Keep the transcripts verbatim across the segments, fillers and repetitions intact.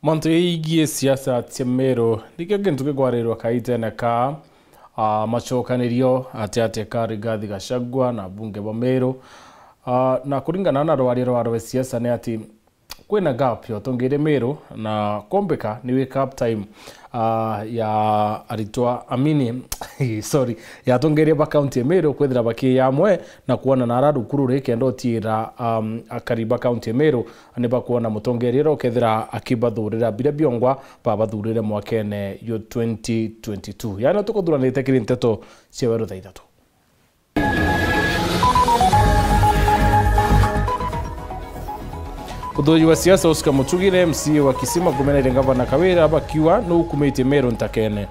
Mantu yaigie siasa cia Meru, nikio gintu gikwarirwa kaitene ka, ah, macokanirio ati ati ka Rigathi Gachagua na abunge ba Meru. Ah, na kuringana na rwaria rwa rwa siasa ni ati kwina gap ya utongeria Meru, na kombeka ni wake up time, ah, ya aritwa amini, sorry, ya atongeria ba county ya Meru kwithira bakiya amwe na kuona na ara rukururi kenda utiira, um, akari ba county ya Meru ni bakwona mutongeria uria ukethira akibathurira biria biongwa babathurire mwakene yo twenty twenty-two. Yani tukuthuranite kiri nteto cia weru thaa ithatu. Uthuji wa siasa Oscar Mutugi na M C A wa Kisima kumeneria ngavana Kawira bakiuga nukumitie Meru ntakene.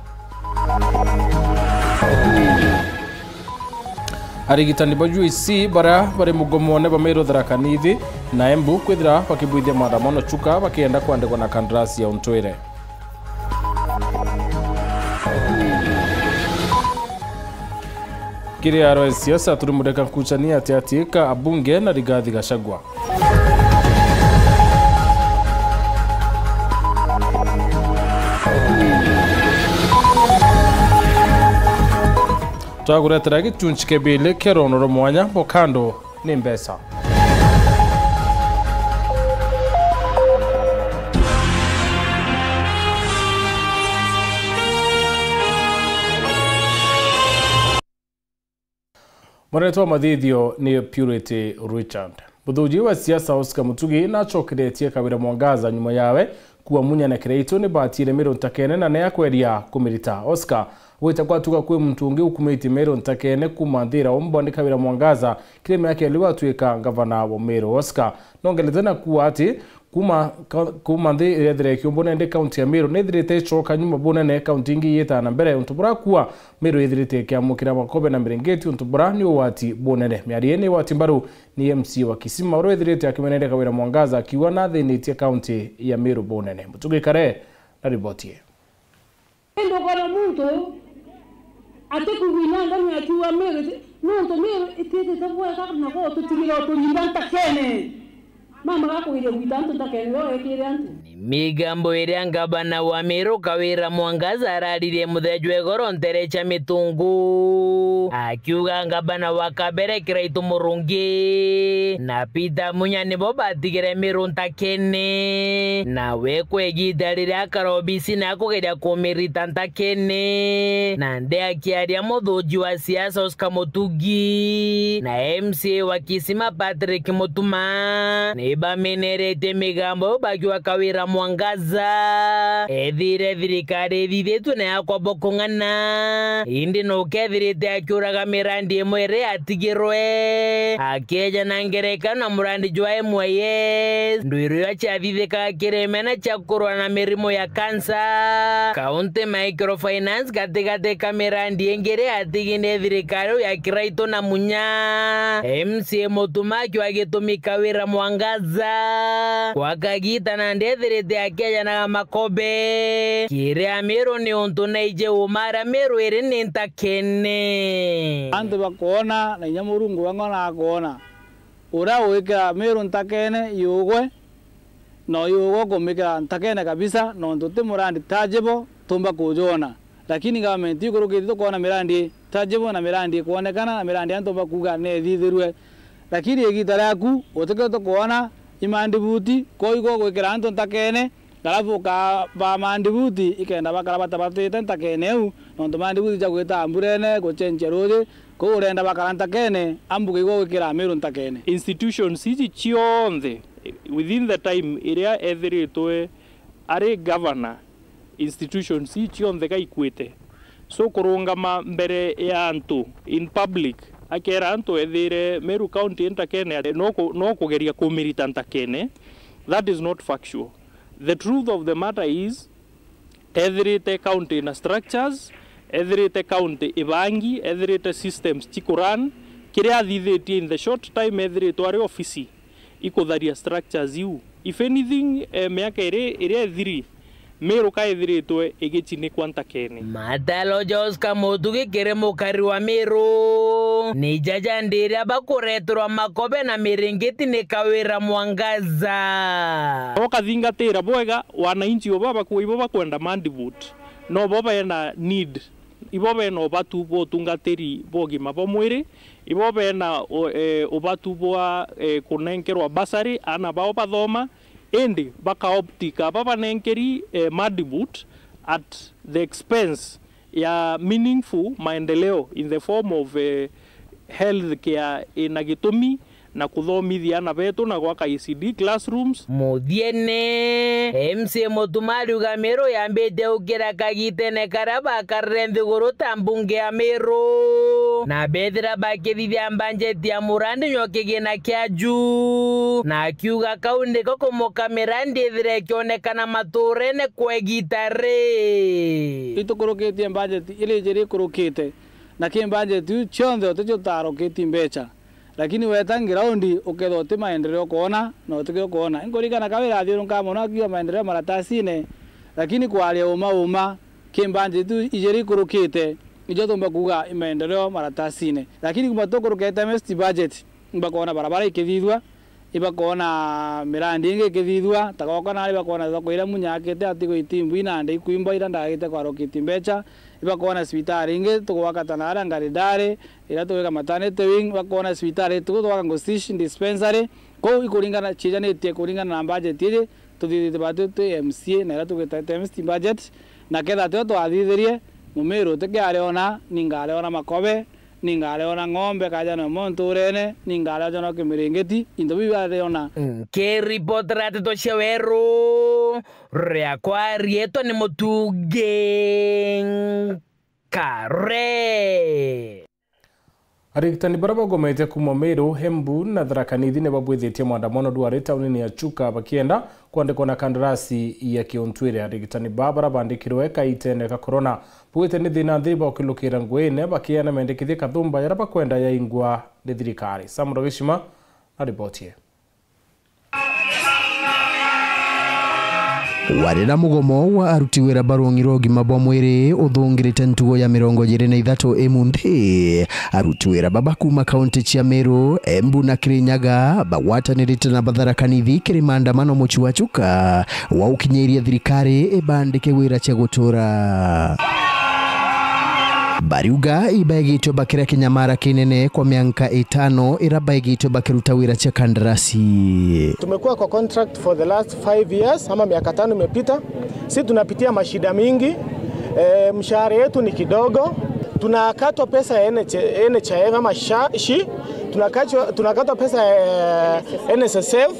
Arigitani ba U H C baria bari mugomone ba Meru, Tharaka Nithi na Embu kwithira bakibwithia maandamano Chuka bakienda kwandikwa na kandarasi ya untwire. Kiri aro ya siasa turi mureka nkuchania ati ati ka abunge na Rigathi Gachagua. Twakuretera gichunchi kia bili kia rono rwa mwanya bwa kando ni mbeca. Mwenetwa wa mathithio ni Purity Richard. Muthuji wa siasa Oscar Mutugi nacokeretie Kawira Mwangaza nyuma yawe kuwa Munya na Kiraitu ni batire Meru ntakene na ni akweria kumirita. Oscar gwita kwatuga kwi muntu ungi ukumitie Meru ntakene kuma nthira umbo ni Kawira Mwangaza kiri miaka ili watuika ngavana wa Meru. Oscar nongerete na kuwa ati Kuma, ka-, kuma nthi iria ithire ikiumbwo nende kaunti ya Meru, nithirite icoka nyuma bunene kaunti ingi iyitaga na mbere, untu burakua Meru ithirite ikiamukira makobe na mirengeti, untu bura ni ugwati bunene. Miario ii ni igwati mbaru ni M C A wa Kisima, uria withirite akimeneria Kawira Mwangaza, akiuga nathinitie kaunti ya Meru bunene. Mutugi Kare na riboti ii. Indi ukona muntu atikwigua inya nganu akiuga Meru iti-, nontu Meru itiitite bwega na gwo tutigire o turinda ntakene. Mama gakugiria gwita antu ntakene, we wekire antu. Ni migambo iria ngavana wa Meru Kawira Mwangaza araririe muthenya jwa igoro ntere cia Mitungu, akiuga ngavana wa kabere Kiraitu Murungi na Peter Munya nibo batigire Meru ntakene. Nawe kwa igita riria akara obisi na akugeria kumirita ntakene, na nde akiaria muthuji wa siasa Oscar Mutugi na M C A wa Kisima Patrick Mutuma, ni bameneretie migambo iu bakiuga Kawira Mwangaza ethire thirikari ithithitue na yakwa bokung'ana, indi nukethirite akiuraga mirandi imwe iria yatigirwe, akeja na ngerekano na murandi jwa M Y S, ndwiro iria ciathithikaga kiri mena cia kurwa na mirimo ya kansa. County Microfinance gatigati ka mirandi ingi iria yatigine thirikari ya Kiraitu na Munya, M C A Mutuma akiuga gitumi Kawira Mwangaza kwa kagita na ndethirite akejanaga makobe kiri Amiru ni untu naije uma aria Miru iri ni ntakene. Antu bakoona na inya Murungu wang'o nakoona. Uria ugwikira Miru ntakene yugwe, no yugwe ukumikira ntakene kabisa, nontu ti murandi tangible tumba kujona. Lakini government ikurukite tukoona mirandi tangible na mirandi ikwonekana na mirandi antu bakuuga neethithirue. Lakini igita riaku utikete kwona imandibuti, koigwe ugwikira antu ntakene, Alafu ukabaa mandibuti ikenda bakara batabatite ntakene iu, nontu mandibuti ja gwita mburene, gucenjia ruuji, kou urenda bakara ntakene, ambuge igwe gwikira Amiru ntakene. Institutions iji cionthe, within the time iria ethiritwe ari governor, institutions ii cionthe gaikuite. So kurungama mbere ya antu in public, akera antu ethire Meru County ntakene, no ku-, no kugeria kumirita ntakene, that is not factual. The truth of the matter is, ethirite county ina structures, ethirite county ibangi, ethirite systems cikurun, kiria athithitie in the short time ethiritwe ari ofisi, ikutharia structures iu. If anything, eh, miaka iri iria ithiri, Miru ka ithiritwe igichinikwa ntakene. Matalo Jos Kamutugi kiri mukari wa Miru. Ni jaja ndiria bakureterwa makobe na miringiti ni Kawira Mwangaza. Ukathingatira bwega wananchi uba baku-, ibo bakwenda mandi vote, no bo bena need, ibo bena ubatu bwa utungatiri bwa ugima bwa mwiri, ibo bena u-, eh, ubatu bwa, eh, kunenkerwa bursary ana bao bathoma, indi bakaoptika aba banenkeri, eh, mandi vote at the expense ya meaningful maendeleo in the form of, eh, health care ina gitumi na kuthomithia ana betu na gwaka E C D classrooms. Muthiene, M C A Mutuma ariuga Meru yambitie gukira kagitene karia bakarire nthiguru ta mbunge ya Meru, na bethira bakithithia mbanjeti ya murandi nywa kigina kia juu, na akiuga kau niko kumuka mirandi ithire ikionekana maturene kwa igita ri. Itukurukitie mbanjeti iria ijiri ikurukite, na ki mbanjeti iu cionthe uticio utarukitie mbecha. Lakini weta ngiraundi ukethwa uti maendeleo ukoona na utikio kuona. Inkuririkana Kawira athiurunkaa mono akiuga maendeleo maratasine, lakini kwaria uma uma, ki mbanjeti iu ijiri ikurukite, ijo tumba kuuga i maendeleo maratasine. Lakini kuma tukurukete missed budget, ibakoona barabara ikithithua, ibakoona mirandi ingi ikithithua, ta gwakwa nari bakoona thoko iria Munya akite atigo itimbu inande ikwimba iria ndagite kwarukiti mbecha, ibakoona cibitari ingi tugwaka ta naria Ngaridari, iria tugwika maternity wing, bakoona cibitari tugu tugwaka Ngosish dispensary. Kou ikuringana, ciijanitie kuringana na budget iji tuthithite batu twi M C A na iria tugwita missed budget, na ketha tio twathithirie, Mumiru utikiariona, ni ngariona makobe, ni ngariona ng'ombe kajana umo nturene, ni ngariona kimiringiti, into biu ariona. Nkiripotera nteto cia Weru, riakwa riitwa ni Mutungi Nkare. Arigitani baria bagomete kuuma Meru, Embu na Tharaka Nithi ni babwithitie maandamano ndwari taunini ya Chuka bakienda kwandikwa na kandarasi ya kiuntwire. Arigitani baa baria bandikirwe kaitene ka corona, bugite ni thina nthi baukilukira nguine bakiana mendekithie kathumba jaria bakwenda yaingwa ni thirikari. Sam Rogeshima na riboti ii. Warira mugomo wa aruti wira ba rung'i rwa ugima bwa mwiri uthungirite ntugo ya mirongo ijiri na ithatu imunthi, aruti wira baba kuuma kaunti cia Meru, Embu na Kirinyaga bagwatanirite na ba Tharaka Nithi kiri maandamano muci wa Chuka wa ukinyiria thirikari ibandike wira cia gutura. Bariuga ibaigitwe bakiria kinyamara kinene kwa mianka itano ira baigitwe bakiruta wira cia kandarasi. Tumekuwa kwa contract for the last five years, ama miaka tano imepita. Si tunapitia mashida mingi. E, mshahara yetu ni kidogo. Tunakatwa pesa ya N H, N H I F ama sha, shi. Tunakachwa-, tunakatwa pesa ya N S S F.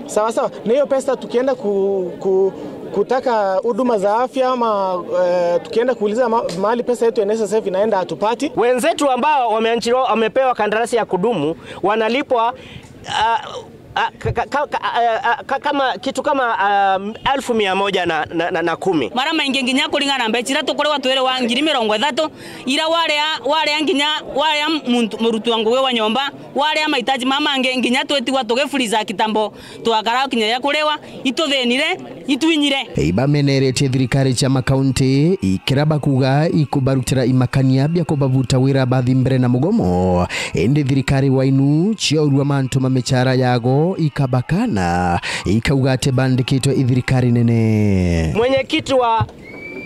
Sawa sawa. Na hiyo pesa tukienda ku, ku, kutaka huduma za afya ama, eh, tukienda kuuliza ma-, mahali pesa yetu ya N S S F inaenda, hatupati. Wenzetu ambao wameanchiliwa, wamepewa kandarasi ya kudumu, wanalipwa, ah, ah, ka, ka, ka, ka, ah, ah, ka, kama, kitu kama, ah, elfu mia moja na, na, na, na kumi. Mara maingi nginya kuringana na mbeca iria tukuriwa twiriwa ngiri mirongo ithatu, ira waria, waria nginya, waria muntu, murutwa ngugi wa nyomba, waria mahitaji mama mangi nginya twitigwa tugifuriza kitambo twakara kinya ya kuriwa, ituthinire, itwinyire. Ibameneretie thirikari cia makaunti ikira bakuga ikubarutira imakania bia kubabuta wira bathi mbere na mugomo. Indi thirikari wainu ciaurua mantu ma michara yago ikabakana, ikauga ati bandikitwe i thirikari nene. Mwenyekiti wa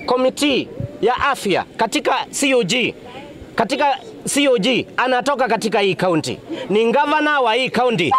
komiti ya afya katika C O G, katika C O G anatoka katika hii kaunti, ni gavana wa hii kaunti,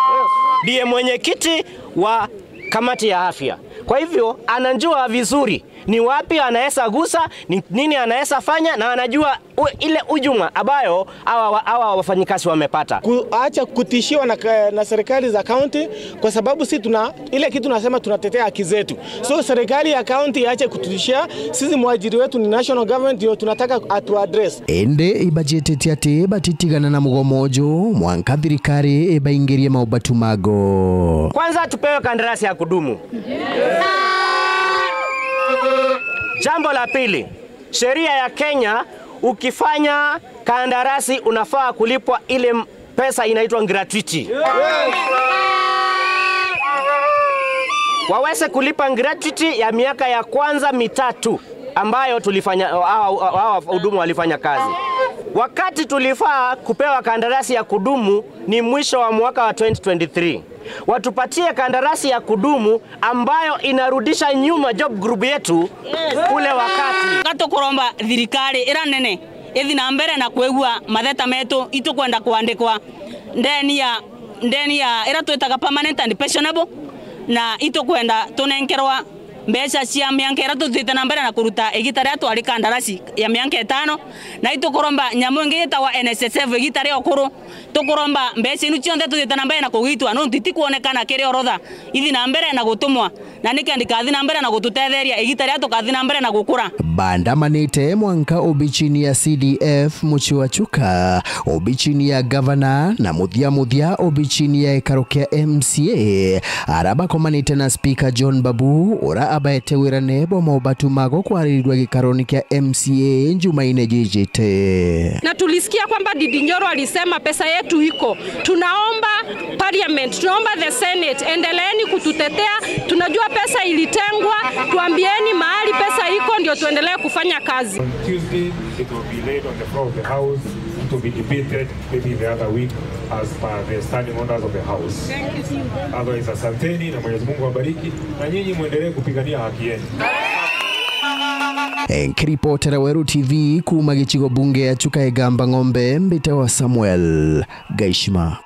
ndiye mwenyekiti wa kamati ya afya. Kwa hivyo anajua vizuri ni wapi anaweza gusa, ni nini anaweza fanya, na anajua u-, ile ujuma ambayo hawa wa-, hawa wafanyikazi wamepata. Kuacha kutishiwa na ka-, na serikali za kaunti, kwa sababu si tuna, ile kitu nasema, tunatetea haki zetu. So serikali ya kaunti iache kututishia, sisi mwajiri wetu ni national government, ndio tunataka atu address. Indi ibajetitie ati batitigana na mugomo uju mwanka thirikari ibaingirie maubatu mago. Kwanza tupewe kandarasi ya kudumu. Jambo la pili, sheria ya Kenya, ukifanya kandarasi unafaa kulipwa ile m-, pesa inaitwa gratuity. Waweze kulipa gratuity ya miaka ya kwanza mitatu ambayo tulifanya, hawa, hawa wahudumu walifanya kazi. Wakati tulifaa kupewa kandarasi ya kudumu ni mwisho wa mwaka wa twenty twenty-three. Watupatie kandarasi ya kudumu ambayo inarudisha nyuma job group yetu ule wakati. Gatukuromba thirikari ira nene ithi na mbere na kwigua matheta metu, itukwenda kwandikwa ndeni ya, ndeni ya ira twitaga permanent and pensionable, na itukwenda tunenkerwa mbeca cia mianka iria tuthiite na mbere na kuruta igita riria twari kandarasi ya mianka itano, na itukuromba nyamu ingi yitagwa N S S F igita ria ukuru. Tukuromba mbeca inu cionthe tuthiite na mbere na kugitwa, nontu itikwonekana kiri orotha ithi na mbere na gutumwa, na nikendi kathi na mbere na gututetheria igita riria tukathi na mbere na gukura. Bandamanite mwanka obichini ya C D F mucii wa Chuka, obichini ya gavana, na muthia muthia obichini ya gikaro kia M C A, ara bakomanite na Speaker John Babu, ura abaete wirane bwa mobatu mago kwaririrua gikaroni kia M C A njumaine jijite. Na tulisikia kwamba Ndindi Nyoro alisema pesa yetu iko. Tunaomba parliament, tunaomba the Senate, endeleeni kututetea. Tunajua pesa ilitengwa, tuambieni mahali pesa iko ndio tuendelee kufanya kazi. On Tuesday, it will be laid on the floor of the House. It will be debated maybe the other week as per the standing orders of the House. Otherwise, asanteni na Mwenyezi Mungu awabariki, na nyinyi muendelee kupigania haki yenu. Nkiripotera Weru T V kuuma gicigo bunge ya Chuka Igamba Ng'ombe, mbitawa Samuel Gaishima.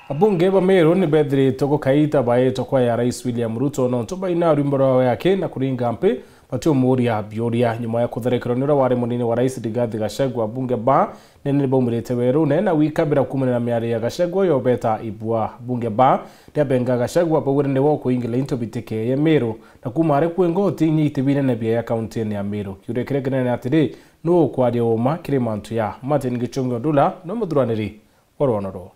Abunge ba Meru ni bethiritwe gukaita baitwa kwa ya Rais William Ruto nontu baina rwimbo rwawe aki na kuringa mpi batiumuria biuria. Nyuma ya kutherekerwa ni uria wari munini wa Rais Rigathi Gachagua, abunge ba nene ni baumirite werune na gwikabira kuumania na miario ya Gachagua yobeta ibua. Abunge ba ni abenga Gachagua baugire niwe ukuingira into bitikeye Meru na kuuma ari kwi ngoti inya iti binene biaya kauntini ya Meru. Kiuria kiria kinene atiri, nuu ukwaria uuma kiri mantu ya? Martin Gichungi Odula no muthuraniri wa rwono ruu.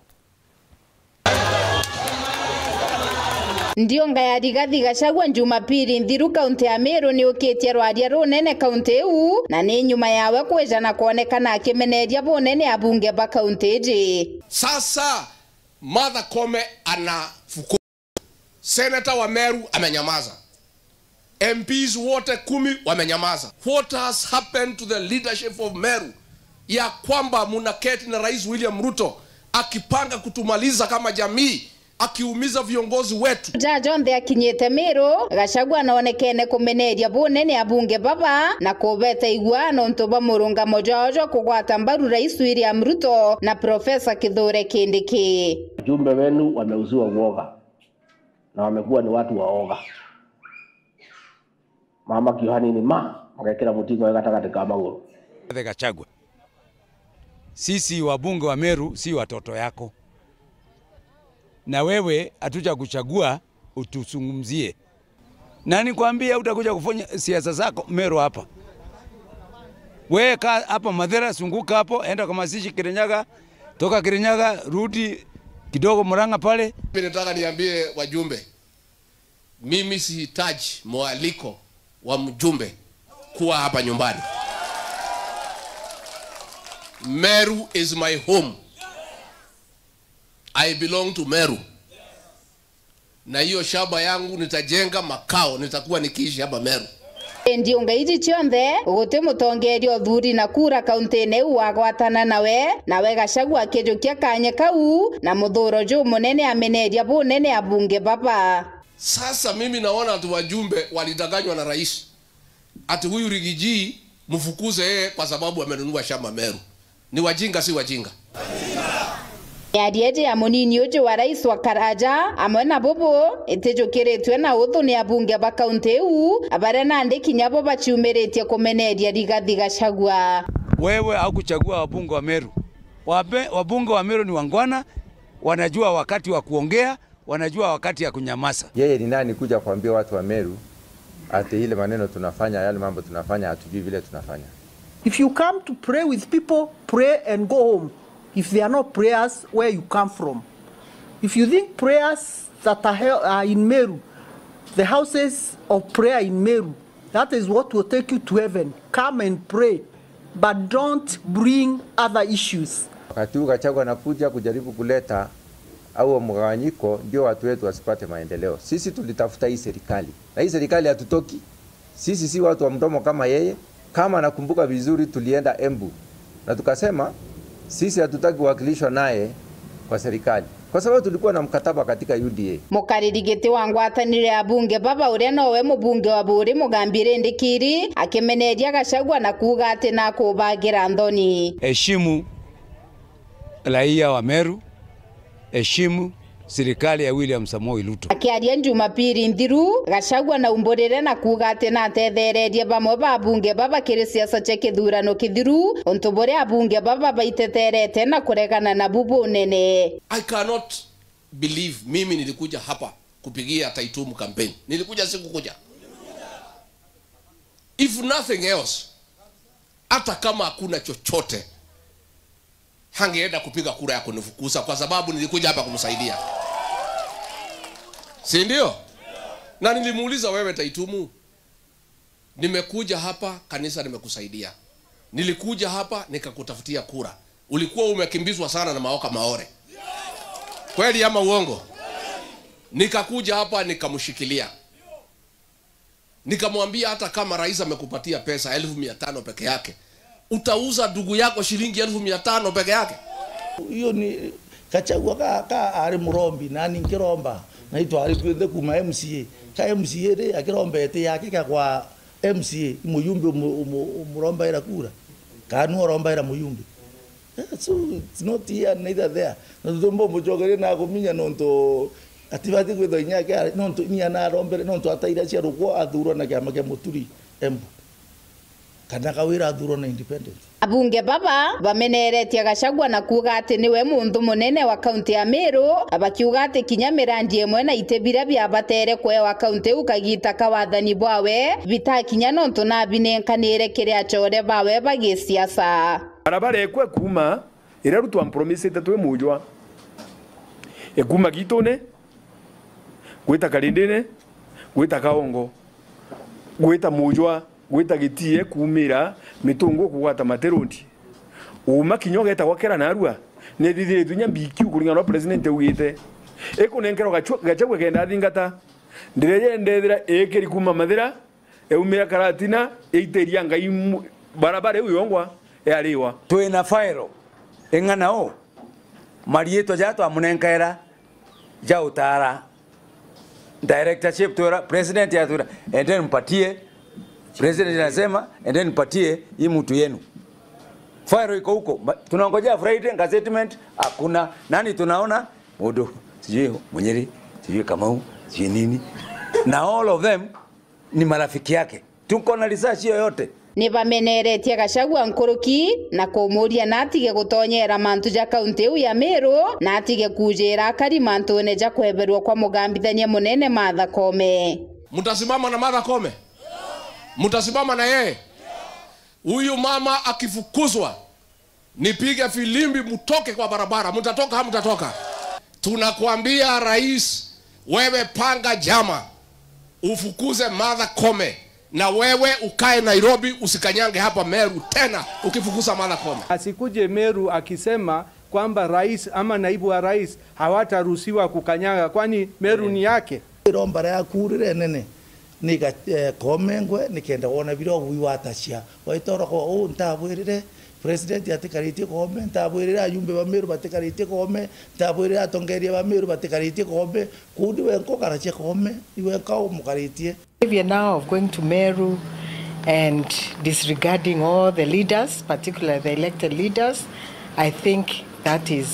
Ndiunga ya Rigathi Gachagua Njumapili nthiru kaunti ya Meru ni ukitie rwaria runene kaunti iu, na ni nyuma yawe kwija na kwonekana akimeneria bunene abunge ba kaunti iji. Sasa Martha Koome anafukuzwa. Senator wa Meru amenyamaza. M Ps wote kumi wamenyamaza. What has happened to the leadership of Meru, ya kwamba munaketi na Rais William Ruto akipanga kutumaliza kama jamii, akiumiza viongozi wetu? Ja jonthe akinyite Meru, Gachagua anoonekene kumeneria bunene abunge baba na kubeta igua nontu bwa murungamo jwao jwa kugwata mbaru Rais William Ruto na Professor Kithure Kindiki. Wajumbe wenu wameuziwa uoga na wamekuwa ni watu waoga. Mama kiohanini ma, magekira mutingo we gatagati ka maguru. Rigathi Gachagua, sisi wabunge wa Meru si watoto yako, na wewe hatujakuchagua utuzungumzie. Na nikwambie, utakuja kufanya siasa zako Meru hapa. Wewe kaa hapa Mathira, zunguka hapo, enda kwa mazishi Kirinyaga, toka Kirinyaga, rudi kidogo Murang'a pale. Mimi nataka niambie wajumbe, mimi sihitaji mwaliko wa mjumbe kuwa hapa nyumbani. Meru is my home. I belong to Meru. Na hiyo shamba yangu nitajenga makao, nitakuwa nikiishi hapa Meru. Indi unga iji cionthe, guti mutongeria uthuri na kura kauntine iu wagwatana nawe, nawe Gachagua akijukia kanya kau, na muthuro jumunene ameneria bunene abunge baba. Sasa mimi naona ati wajumbe walidanganywa na rais. Ati huyu Rigiji mfukuze yeye kwa sababu amenunua shamba Meru. Ni wajinga, si wajinga? Miario iji ya munini uju wa rais wa Karaja, amwe na bubu, itijukiritwe na uthu ni abunge ba kaunti iu, baria nandi kinya bo baciumiritie kumeneria Rigathi Gachagua. Wewe haukuchagua wabunge wa Meru. Wabe-, wabunge wa Meru ni wangwana, wanajua wakati wa kuongea, wanajua wakati ya kunyamaza. Yeye ni nani kuja kuambia watu wa Meru ati ile maneno tunafanya, yale mambo tunafanya, hatujui vile tunafanya? If you come to pray with people, pray and go home. If there are no prayers, where you come from? If you think prayers that are held are in Meru, the houses of prayer in Meru, that is what will take you to heaven. Come and pray, but don't bring other issues. Wakati huu Gachagua anakuja kujaribu kuleta au mgawanyiko ndio watu wetu wasipate maendeleo. Sisi tulitafuta hii serikali. Na hii serikali hatutoki. Sisi si watu wa mdomo kama yeye. Kama nakumbuka vizuri, tulienda Embu na tukasema sisi hatutaki kuwakilishwa naye kwa serikali, kwa sababu tulikuwa na mkataba katika U D A. Mukariri giti wa ngwataniro ya abunge baba, uria nowe mubunge wa Buuri Mugambi Rindikiri, akimeneria Gachagua na kuuga ati nakubagira nthoni. Heshimu raia wa Meru, heshimu serikali ya William Samoei Ruto. Akiaria Jumapili nthiru, Gachagua naumburire na kuuga ati natethererie bamwe ba abunge baba kiri siasa cia kithurano kithiru, untu buria abunge baba baiteterete na kuregana nabu bunene. I cannot believe mimi nilikuja hapa kupigia Taitumu campaign. Nilikuja, sikukuja. If nothing else, hata kama hakuna chochote, hangeenda kupiga kura ya kunifukuza kwa sababu nilikuja hapa kumsaidia. Si ndio? Na nilimuuliza, "Wewe Taitumu, nimekuja hapa kanisa, nimekusaidia. Nilikuja hapa nikakutafutia kura. Ulikuwa umekimbizwa sana na Maoka Maore. Kweli ama uongo?" Nikakuja hapa nikamshikilia. Nikamwambia, "Hata kama rais amekupatia pesa elfu mia tano peke yake, utauza ndugu yako shilingi elfu mia tano peke yake?" Hiyo ni Gachagua ka, ka ari murombi, nani nkiromba, na itwari twinthe kuma M C A. Ka M C A ri, akiromba iti yake ka kwa M C A, muyumbi umu-, umu-, umurombaira kura, kanu orombaira muyumbi. Eh, so it's not here, neither there. Na tutumba umucokeria na kuminya nontu atibati kwithwa inya yake ari, nontu inya narombere, nontu ataira cia rukwo athurwa na kiama kia Muturi Embu. Kana Kawira athurwa na independent. Abunge baba bameneretie Gachagua na kuuga ati niwe muntu munene wa kaunti ya Meru, bakiuga ati kinya mirandi imwe na iti biria biabatere kwewa kaunti iu kagita ka wathani bwawe bitakinya nontu nabinenkanire kiri acore bawe ba gisiasa. Barabara ekwe kuuma iria Ruto ampromisite twi mujwa. Ekuma Gitune, gwita Karindine, gwita Kaongo, gwita mujwa, gwita Gitie, kumira Mitungu kugwata Mate Road. Uma kinya ugeta gwa Kera Narua, nithithiritwe inya B Q kuringana na president augite. Ikunenkerwa Gachu-, Gachagua kenda athingata. Ndireje ndethira ikiri kuma Mathira, eumira Karatina, yaiteria Ngai mu-, barabara iu yongwa yariwa. Twina file ing'ana u mariitwa jaria twamunenkaira ja utara directorship, twira president yatwira, "Endeni mpatie." President anasema, "Endeni mpatie hii mtu yenu." File iko huko. Ba-, tunangojea Friday, nga statement, hakuna. Nani tunaona? Mundu, sijui Munyiri, sijui Kamau, sijui nini. Na all of them ni marafiki yake. Tuko na research hiyo yote. Nibameneretie Gachagua nkuruki na kumuria na atige gutonyera mantu ja kaunti iu ya Meru, na atige kujira akari mantune ja kweberwa kwa mugambithania munene Martha Koome. Mtasimama na Martha Koome? Mtasimama na yeye? Huyu mama akifukuzwa, nipige filimbi, mtoke kwa barabara. Mtatoka, hamtatoka? Tunakuambia rais, wewe panga jama, ufukuze Martha Koome, na wewe ukae Nairobi, usikanyange hapa Meru tena ukifukuza Martha Koome. Asikuje Meru akisema kwamba rais ama naibu wa rais hawataruhusiwa kukanyaga, kwani Meru ni yake? Iromba riaku rire nene. Ni ga-, eh, Koome ngwe, nikenda wona biria ugwi watacia. Waitoro ko, "Uu ntabwirire, president atikaritie Koome, ntabwirire ajumbe ba Meru batikaritie Koome, ntabwirire atongeria ba Meru batikaritie Koome." Kuu ni wenka ukaracia Koome, ni wenka umukaritie. Behavior now of going to Meru and disregarding all the leaders, particularly the elected leaders, I think that is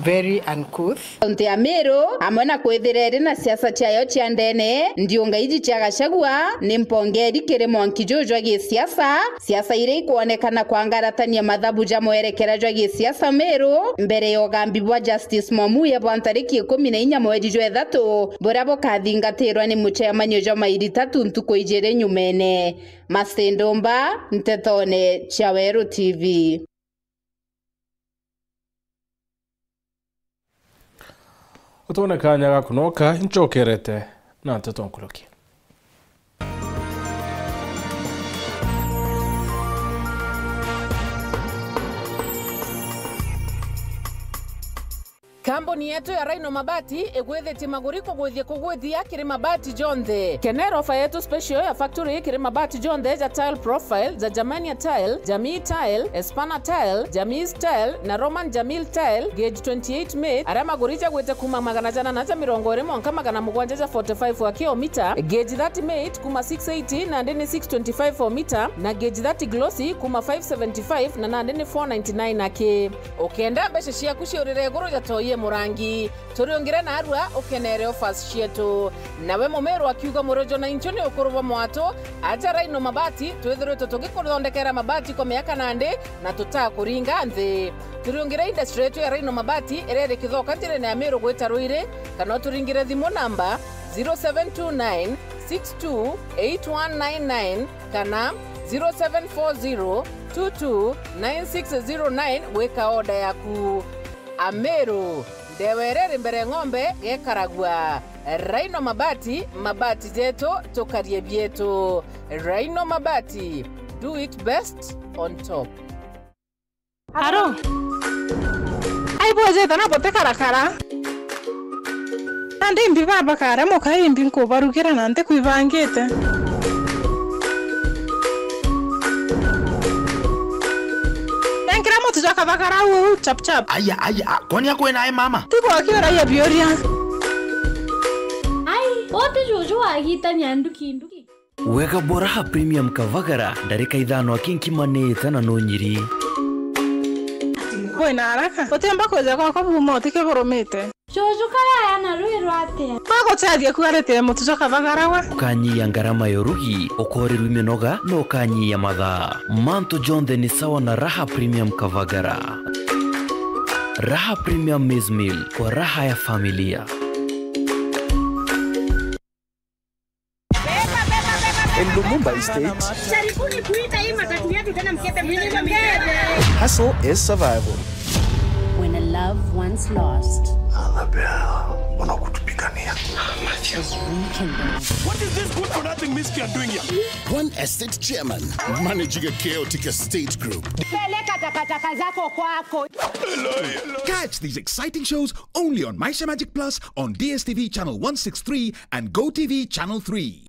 very uncouth. Kaunti ya Meru, amwe na kwithira iri na siasa ciayo cia ndene, ndiunga iji cia Gachagua ni mpongeri kiri mwanki juu jwa gisiasa, siasa iria ikwonekana kwangaratania mathabu ja mwerekera jwa gisiasa Meru, mbere ya ugambi bwa Justice Mwamuye bwa ntariki ikumi na inya mweri jwa ithatu, buria bukathingatirwa ni mucemanio jwa mairi tatu ntuku ijiri nyumene. Master Ndumba, Ntetone cia Weru T V. Utone kanya ga kunoka, ncokerete na nteto nkuruki. Kambuni yetu ya Rhino Mabati igwithitie maguri kugwithia kugwithia kiri mabati jonthe. Kenera ofa yetu special ya factory kiri mabati jonthe ja tile profile, ja Germania tile, Jamii tile, Espana tile, Jamii tile na Roman Jamil tile, gauge twenty-eight mate, aria maguri jagwite kuma magana janana ja mirongo iri mwanka magana mugwanja ja forty-five wa kilomita, gauge thirty mate kuma six eighty nandi ni six twenty-five o mita, na gauge thirty glossy kuma five seventy-five na nandi ni four ninety-nine aki. Ukenda mbeca ciaku ciurire iguru ja toi e murangi, turiungire narua ukenere offers cietu. Nawe Mumiru akiuga, Murojo na inchu ni ukuru bwa mwatu, aja Rhino Mabati, twithiritwe tugikuthondekera mabati kwa miaka nandi na tutakuringa nthi. Turiungire industry yetu ya Rhino Mabati iria iri Kithoka njirene ya Miru gwita Ruiri, kana uturingire thimu namba zero seven two nine six two eight one nine nine kana zero seven four zero two two nine six zero nine gwika order yaku. Ameru, ndewa iria iri mbere ng'ombe gekaragua. Rhino Mabati, mabati jetu, tukarie bietu. Rhino Mabati, do it best on top. Aro. Ai bwejete na butikarakara. Nandi imbi baba kare muka imbi nkubarugira na ntikwibangite. Nenkira mutu jwa kathagara uu chap chap. Aya, aya, a, kwani akwe nae mama? Tigwa akiuragia biuria. Ai, wote juju wagitania nduki nduki. Wega bwa Raha Premium Kavagara, ndarika ithano aki nkimanite na nunyiri. Wina haraka? Utiumba kwija gwakwa buma utikiburumite. Juju kaya na rwi rwatia? Aguteethia kuarite mutu jwa kavagara we. Ukanyia ngarama ya urugi, ukorirwa iminoga, na ukanyia mathaa. Mantu jonthe ni sawa na Raha Premium Kavagara. Raha Premium Maize Meal, kwa raha ya familia. In Lumumba Estate, jaribuni kuita hii matatu yetu tena, mkete mkete mkete. Hustle is survival. When a love once lost, Annabelle, mbona kutupigania? Is rekindled. What is this good for nothing miscreant doing here? One estate chairman managing a chaotic estate group. Peleka takataka zako kwako. Catch these exciting shows only on Maisha Magic Plus on D S T V channel one six three and Go T V channel three.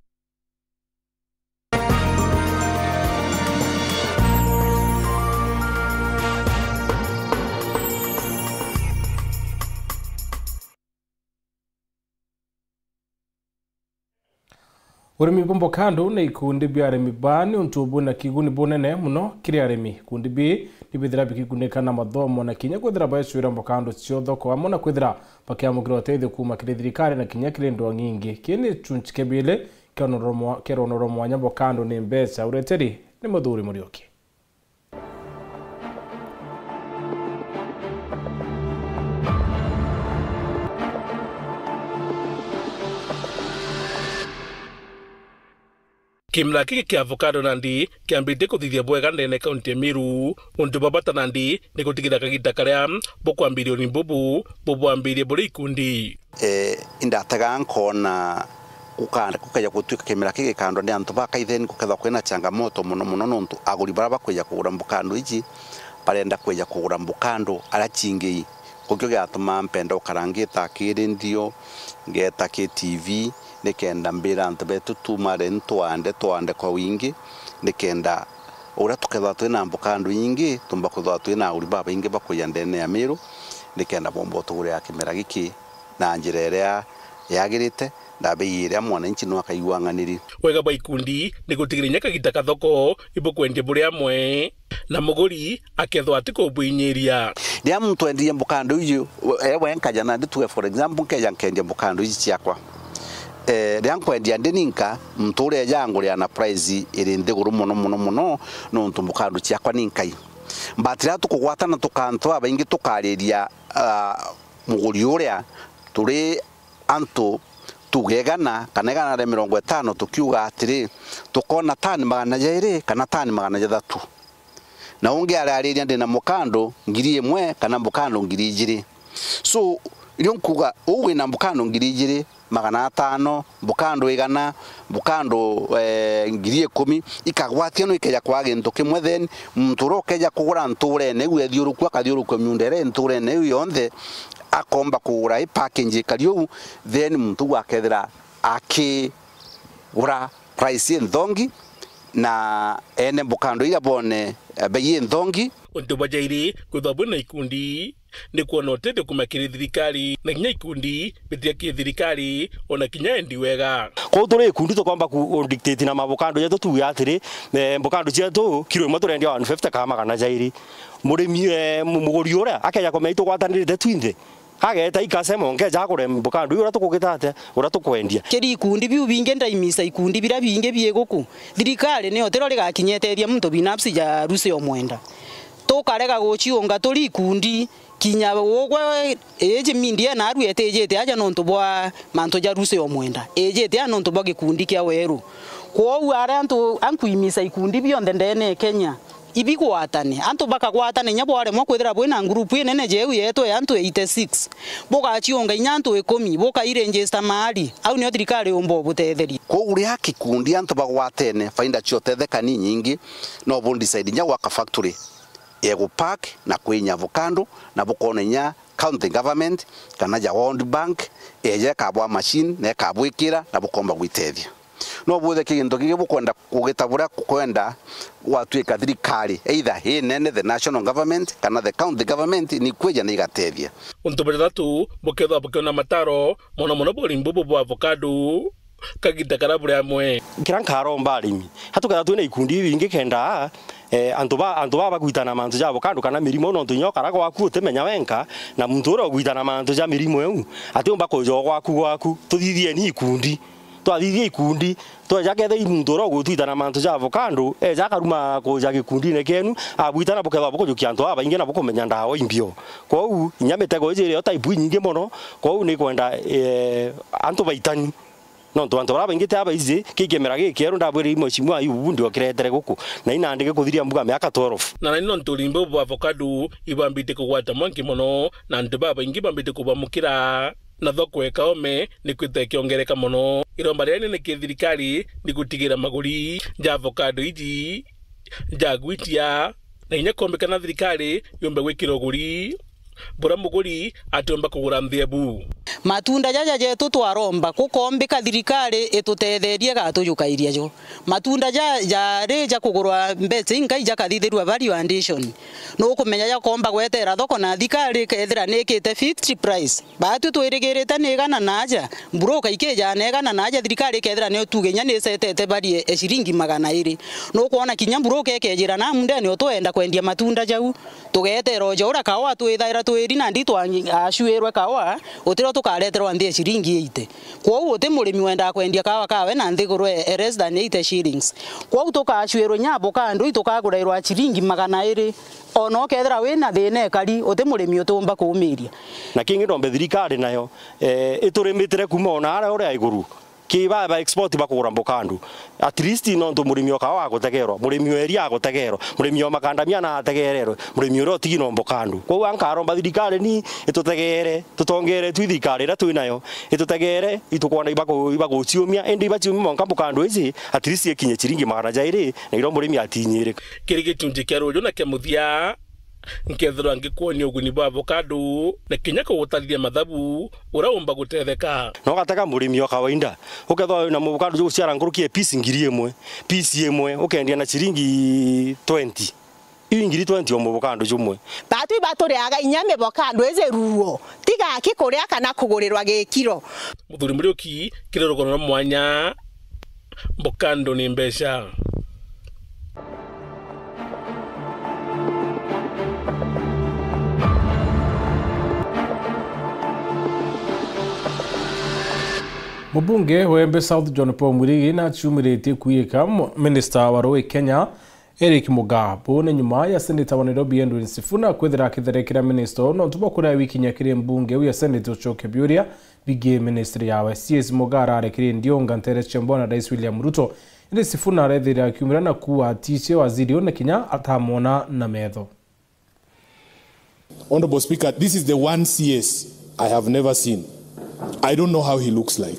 Urimi bwa mbokando na ikundi bia arimi baa ni untu bwina kiguni bunene muno kiri arimi. Ikundi bii ni bithira bikigunika na mathomo na kinya kwithira baicwira mbokando cio thoko, amwe na kwithira bakiamukira utethio kuuma kiri thirikari na kinya kiri ndwang'i ingi. Kii ni gicunci kia biiri kia rwono rwa mwa-, kia rwono rwa mwanya mbokando ni mbeca. Ureteri ni Muthuri Muriuki. Kimera giki kia avocado nandi kiambitie kuthithia bwega ndene kaunti ya Meru. Untu bwa bata nandi ni gutigira kagita karia bukwambiria urimi bubu bubwambirie buri ikundi. Eh, indatega nkona guka-, gukeja gutwika kimera kigikandwa ni antu bakaitheni, gukethwa kwina changamoto muno muno, nontu aguri baria bakwija kugura mbukando iji barenda kwija kugura mbukando aria cingii. Kuu kio giatuma mpenda gukara ngita kiri ndio, ngeta ki T V, nikenda mbira antu betu tumare ntwande, twande kwa wingi, nikenda uria tukethwa twina mbukando ingi, tumba kwithwa twina aguri babaingi bakwija ndene ya Meru, nikenda bomba utugurira kimera giki na njira iria yagirite, na bei iria mwananchi no akaigua ang'aniri. Wega bwa ikundi ni gutigiria kinya kagita ka thoko ibukwendia buri amwe, na muguri akethwa atikubwinyiria. Riria muntu endirie mbukando iji, ewe nkaja nandi tuge, for example, nkeja nkendia mbukando iji ciakwa. Eh, riria nkwendia ndi ninka, muntu uria eja angurira na price iri nthiguru muno, muno, muno, nontu mbukando ciakwa ni nkai. But riria tukugwatana tukantu abaingi tukariria, ah, muguri uria, turi antu tuge igana kana igana ria mirongo itano, tukiuga atiri, tukona tani magana jairi kana tani magana jathatu, na ungi arariria ndina mukando ngiri imwe kana mbukando ngiri ijiri. So, rio nkuga, uu wina mbukando ngiri ijiri, magana atano, mbukandũ igana, mbukandũ, eh, ngiri ikumi, ikagwatianwa ikeja kwaga gintu kimwe, then muntu uria ukeja kugura ntuurene iu ethiuruku, akathiurukua miunda iria i ntuurene iu yonthe, akomba kugura i package ikari uu, then muntu uu akethira akigura price inthongi, na ene mbukandũ iria bone, eh, bei inthongi. Untu bwa jairi kwithwa bwina ikundi ni kwona utethio kuma kiri thirikari, na kinya ikundi bitia ki thirikari, ona kinya endi wega. Kwou turi ikundi tukomba ku, ku dictate na mabukandũ jetu, tuuge atiri, eh, mbukandũ cietu kiro imwe turendia one fifty kana magana jairi. Murimi, eh, mu-, muguri uria akeja kumenya itugwatanirite twinthe, ageeta ikasema, nkeja agure mbukandũ iu uria tukugita atia, uria tukwendia. Kiri ikundi biu bingi, ndaimisa ikundi biria bingi bii guku, thirikari niyo tiro rigakinya iteethia muntu binafsi ja Lucy Omwenda. Tukarega guciunga turi ikundi, kinya ugwe iji media naru etijite aja nontu bwa mantu ja Lucy Omwenda, ijite aja nontu bwa gikundi kia Weru. Kwou aria antu ankwimisa ikundi bionthe ndene e Kenya, ibigwatane. Antu bakagwatana inya bwaremwa kwithira bwina ngurupu inene jeu yetu ya antu eighty six, bugaciunga inya antu ikumi, bukairegister mahali, au nio thirikari yumba ubutetheria. Kwou uria kikundi antu bagwatene, faida cia utetheka ni nyingi, no bu decide inya gwaka factory ya gu pack na kwinya avocado, na bukona inya county government kana ja World Bank eje ikabwa machine na ikabwikira na bukomba gwitethia. No bwithe ki gintu kingi bukwenda kugita buria kwenda gwatuika thirikari, either inene, the national government kana the county government, ni kwija na igatethia. Untu bwa jathatu bukethwa bukiona mataro, mono mono burimi bubu bwa avocado, kagita karia buri amwe. Kiria nkaromba arimi, hatukethwa twina ikundi ibingi kenda, eh, antu ba, antu baa bagwitana mantu ja avocado kana mirimo, nontu inya ukara gwaku utimenya wenka, na muntu uria ugwitana mantu ja mirimo iu atiumba kuja o gwaku gwaku. Tuthithieni ikundi. Twathithia ikundi, tweja kethira i muntu uria ugutwitana mantu ja avocado, eja akaruma kuja gikundine kienu, abwitana bukethwa bukujukia antu babaingi na bukumenya ndawa imbio. Kwou, inya mitego iji irio type inyingi mono, kwou ni kwenda, eh, antu baitani. Nontu antu baria baingi ti abaiji, ki kimera gikieru ndabwire i Mheshimiwa Ayubu ndiokiretere guku, na inandi gikuthiria mbuga miaka twelve. Na nani nontu urimi buu bwa avocado ibambite kugwata mwanki mono, na antu babaingi bambite kubwamukira. Na thoko ya Kaome ni kwita ikiongereka mono. Iromba riria rinene ki thirikari ni gutigira maguri ja avocado iji jagwitia, na inya kombikana thirikari yumbe gwikira uguri buria muguri atiumba kugura nthi ebu. Matunda jaja jetu twaromba gukombika thirikari itutetherie igatujukairia jo. Matunda ja, jari ja kugurwa mbeca inkai jakathithirua value addition. Nukumenya jakomba gwetera thoko na thirikari ikethira nikite fixed price. Baatwi twirigirite ni igana na aja, mburuka ikijaa na igana na aja, thirikari ikethira niyo tuge inya nisetete barie e ciringi magana iri. Nukwona kinya mburuka ikejira na mundene utwenda kwendia matunda jau, tugeetera uja uria kawa twithaira twiri nandi twacuirwe kawa, utirio tukareterwa nthi e ciringi eighty. Kwou uti murimi wendaa kwendia kawa kawe na nthiguru e less than eighty shillings. Kwou tukacuirwe inya avocado itukagurairwa ciringi magana iri. Ona ukethira wina thina ikari, uti murimi utiumba kuumiria. Na kingi nombe thirikari nayo, eh, iturimitire kuma ona aria uria iguru. Ki ba, ba export bakugura mbukando. At least nontu murimi o kawa agutegerwa, murimi o eria agutegerwa, murimi o makandamia na ategererwe, murimi uria utigi no mbukando. Kwou ankaromba thirikari ni itutegere, tutongere twi thirikari iria twi nayo, itutegere, itukwona ibaku-, ibaguciumia, indi ibaciumia monka mbukando ici, at least ikinye ciringi magana jairi, na iria murimi atinyirika. Kiri gitunji kia ruju na kia muthia, nkethirwa ngikwonia uguni bwa avocado, na kinya kugutarithia mathabu uria umba gutetheka. Na ugatega murimi o kawaida, ukethirwa wina muvocado juguciara nkuruki ya piece ngiri imwe, piece imwe ukendia na ciringi twenty. Iu ngiri twenty o muvocado jumwe. Baatwi baturiaga inya mivocado iji ruo, tiga aki kuria kana kugurirwa gikiro. Muthuri Muriuki, kiri rugono rwa mwanya, mbukando ni mbeca. Mubunge wa Embe South John Paul Mwirigi naciumiritie kuiyika mu-, minista wa ruui Kenya Eric Mugaa. Buu ni nyuma ya seneta wa Nairobi Edwin Sifuna kwithira akitherekera minista uu nontu bwa kuria wikinya kiri mbunge iu ya senate ucokia biuria bigii ministry yawe. C S Mugaa arari kiri ndiunga ntere cia mbona Rais William Ruto, indi Sifuna arethire akiumira na kuuga atiicie waziri uu na kinya atamwona na metho. Honorable Speaker, this is the one C S I have never seen I don't know how he looks like.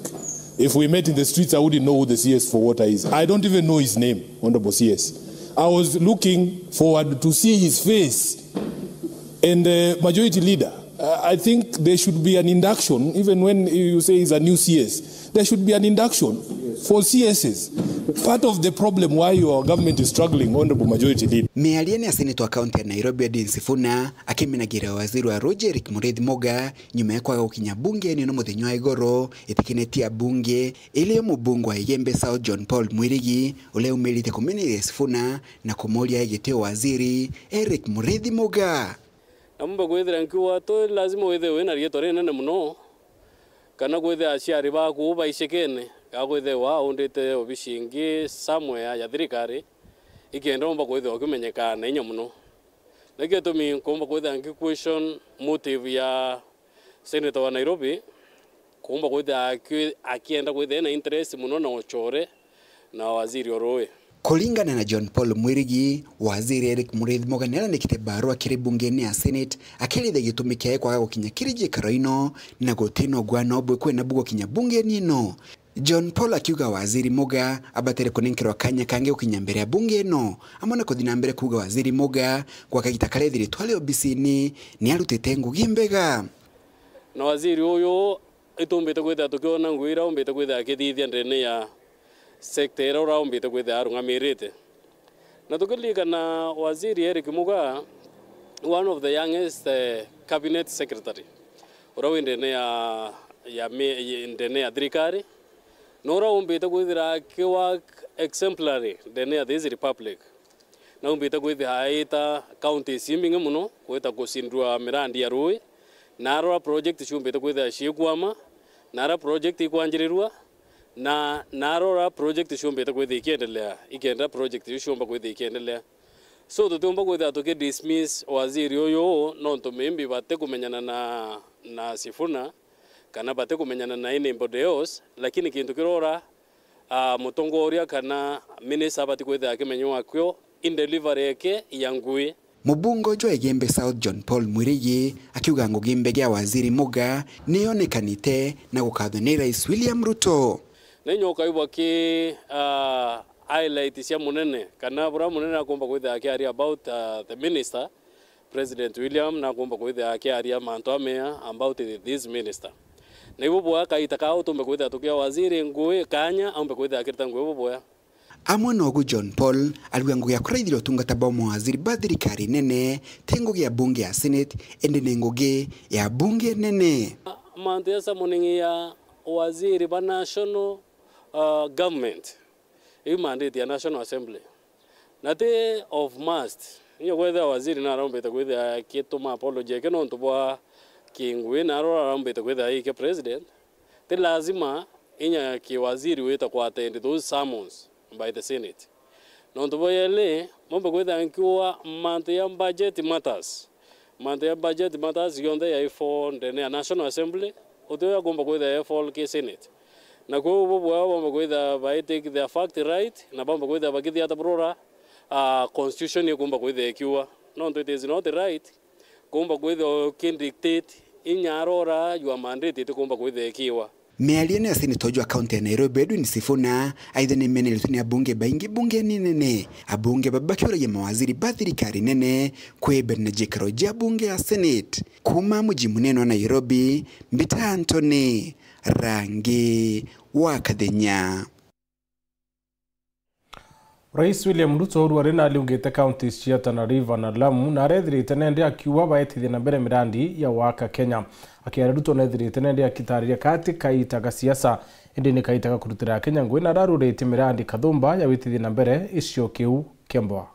If we met in the streets, I wouldn't know who the C S for water is. I don't even know his name, Honorable C S. I was looking forward to see his face. And uh, Majority Leader, uh, I think there should be an induction, even when you say he's a new C S, there should be an induction for C Ss. Part of the problem why your government is struggling, Honorable Majority Leader. Miario ni ya Seneta wa kaunti ya Nairobi, Edwin Sifuna, akiminagira waziri wa ruuji Eric Muriithi Muga, nyuma ya kwaga gukinya bunge nino muthenya wa igoro, itikinitie abunge, ili yo mubunge wa Igembe South John Paul Mwirigi, uria umirite kumeneria Sifuna na kumuria giti waziri Eric Muriithi Muga. Na mumba kwithira nkiuga tu lazima withirwe wina riitwa rinene muno, kana kwithira aciari baku baicikene, ga kwithirwa aundite obici ingi somewhere ya thirikari, ikenda umba kwithirwa ukimenyekana na inya muno. Nikio gitumi nkumba kwithira nki question motive ya Senator wa Nairobi, kumba kwithira aki-, akienda kwithira ena interest muno na ucore na waziri o ruui. Kuringana na John Paul Mwirigi, waziri Eric Muriithi Muga niarandikite barua kiri bungeni ya Senate, akiritha gitumi kiae kwaga gukinya kiri njikaro ino, na gutina ugwano bwe kwina bu gukinya bungeni ino. John Paul akiuga waziri Muga abatire kunenkerwa kanya kangi gukinya mbere ya bunge ino, amwe na kuthi na mbere kuuga waziri Muga gwa kagita karia ethiritwe ari obisini ni arutite ngugi mbega. Na waziri uyu itumbite kwithira tukiona ngugi iria aumbite kwithira akithithia ndene ya sector iria uraumbite kwithira arungamirite. Na tukiririkana waziri Eric Muga, one of the youngest, eh, cabinet secretary, uria wi ndene ya, ya mi-, ndene ya thirikari, na uria umbite kwithira aki work exemplary ndene ya this republic. Na umbite kwithira aita counties imbingi muno gwita kucindua mirandi ya ruui, na arora project ciumbite kwithira ciikwama, na ara project ikwanjirirua, na, na arora project ciumbite kwithira ikiendelea, ikenda project iu ciumba kwithira ikiendelea. So tutiumba kwithira tukidismiss waziri uyu nontu maybe batikumenyana na, na Sifuna, kana batikumenyana na anybody else, lakini kintu kirora, ah, mutongoria kana minister abati kwithira akimenywa akio in delivery yake ya ngugi. Mubunge jwa Igembe South John Paul Mwirigi akiuga ngugi mbega ya waziri Muga niyonekanite na gukathwa ni Rais William Ruto. Na inya ukaigua ki, ah, highlight cia munene, kana buria munene akumba kwithira akiaria about, ah, the minister, President William nakumba kwithira akiaria mantu amea about this minister. Na ibu bwa kaita kaa utumbe kwithira tukia waziri ngugi kanya aumbe kwithira akirita ngugi bubwea. Amwe nogu John Paul ariuga ngugi ya kuraithira utungata bwa mawaziri ba thirikari nene ti ngugi ya bunge ya Senate, indi ni ngugi ya bunge nene. Mantu ya summoning ya waziri ba national, uh, government, iu mandate ya National Assembly. Na ti of must. Inya kwethira waziri naraumbite kwithira akituma apology yake nontu bwa kingui, na arora araumbite kwithira aikia president. Ti lazima inya kiwaziri wita ku attend those sermons by the Senate. Nontu bwa yeli, mombe kwithira nkiuga mantu ya budget matters. Mantu ya budget matters yonthe yaifo ndene ya National Assembly, uti uyu akumba kwithira ya fall ki Senate. Na kwou bubwao bomba kwithira bai take their fact right, na bomba kwithira bakithia ata burora, ah, constitution ikumba kwithira ikiuga. Nontu it is not right kumba kwithira ukidictate inya arora your mandate itikumba kwithira ikiwa. Miario ni ya seneta uju wa kaunti ya Nairobi, Edwin Sifuna, aitha ni meneretwe ni abunge baingi bungeni nene. Abunge baba bakiuragia mawaziri ba thirikari nene kwibera na njikaro jia bunge ya Senate. Kuma muji munene wa Nairobi, Mbita Anthony, Rangi wa Kathenya. Rais William Ruto uru ari nariungite counties cia Tana River na Lamu, na arethirite nende akiuga baetithia na mbere mirandi ya waka Kenya. Akiaria, Ruto nethirite nende akitariria kati kaita ga siasa, indi ni kaita ga kurutira Kenya ngugi, na ararurite mirandi kathumba ya witithia na mbere icio kiu kia mboa.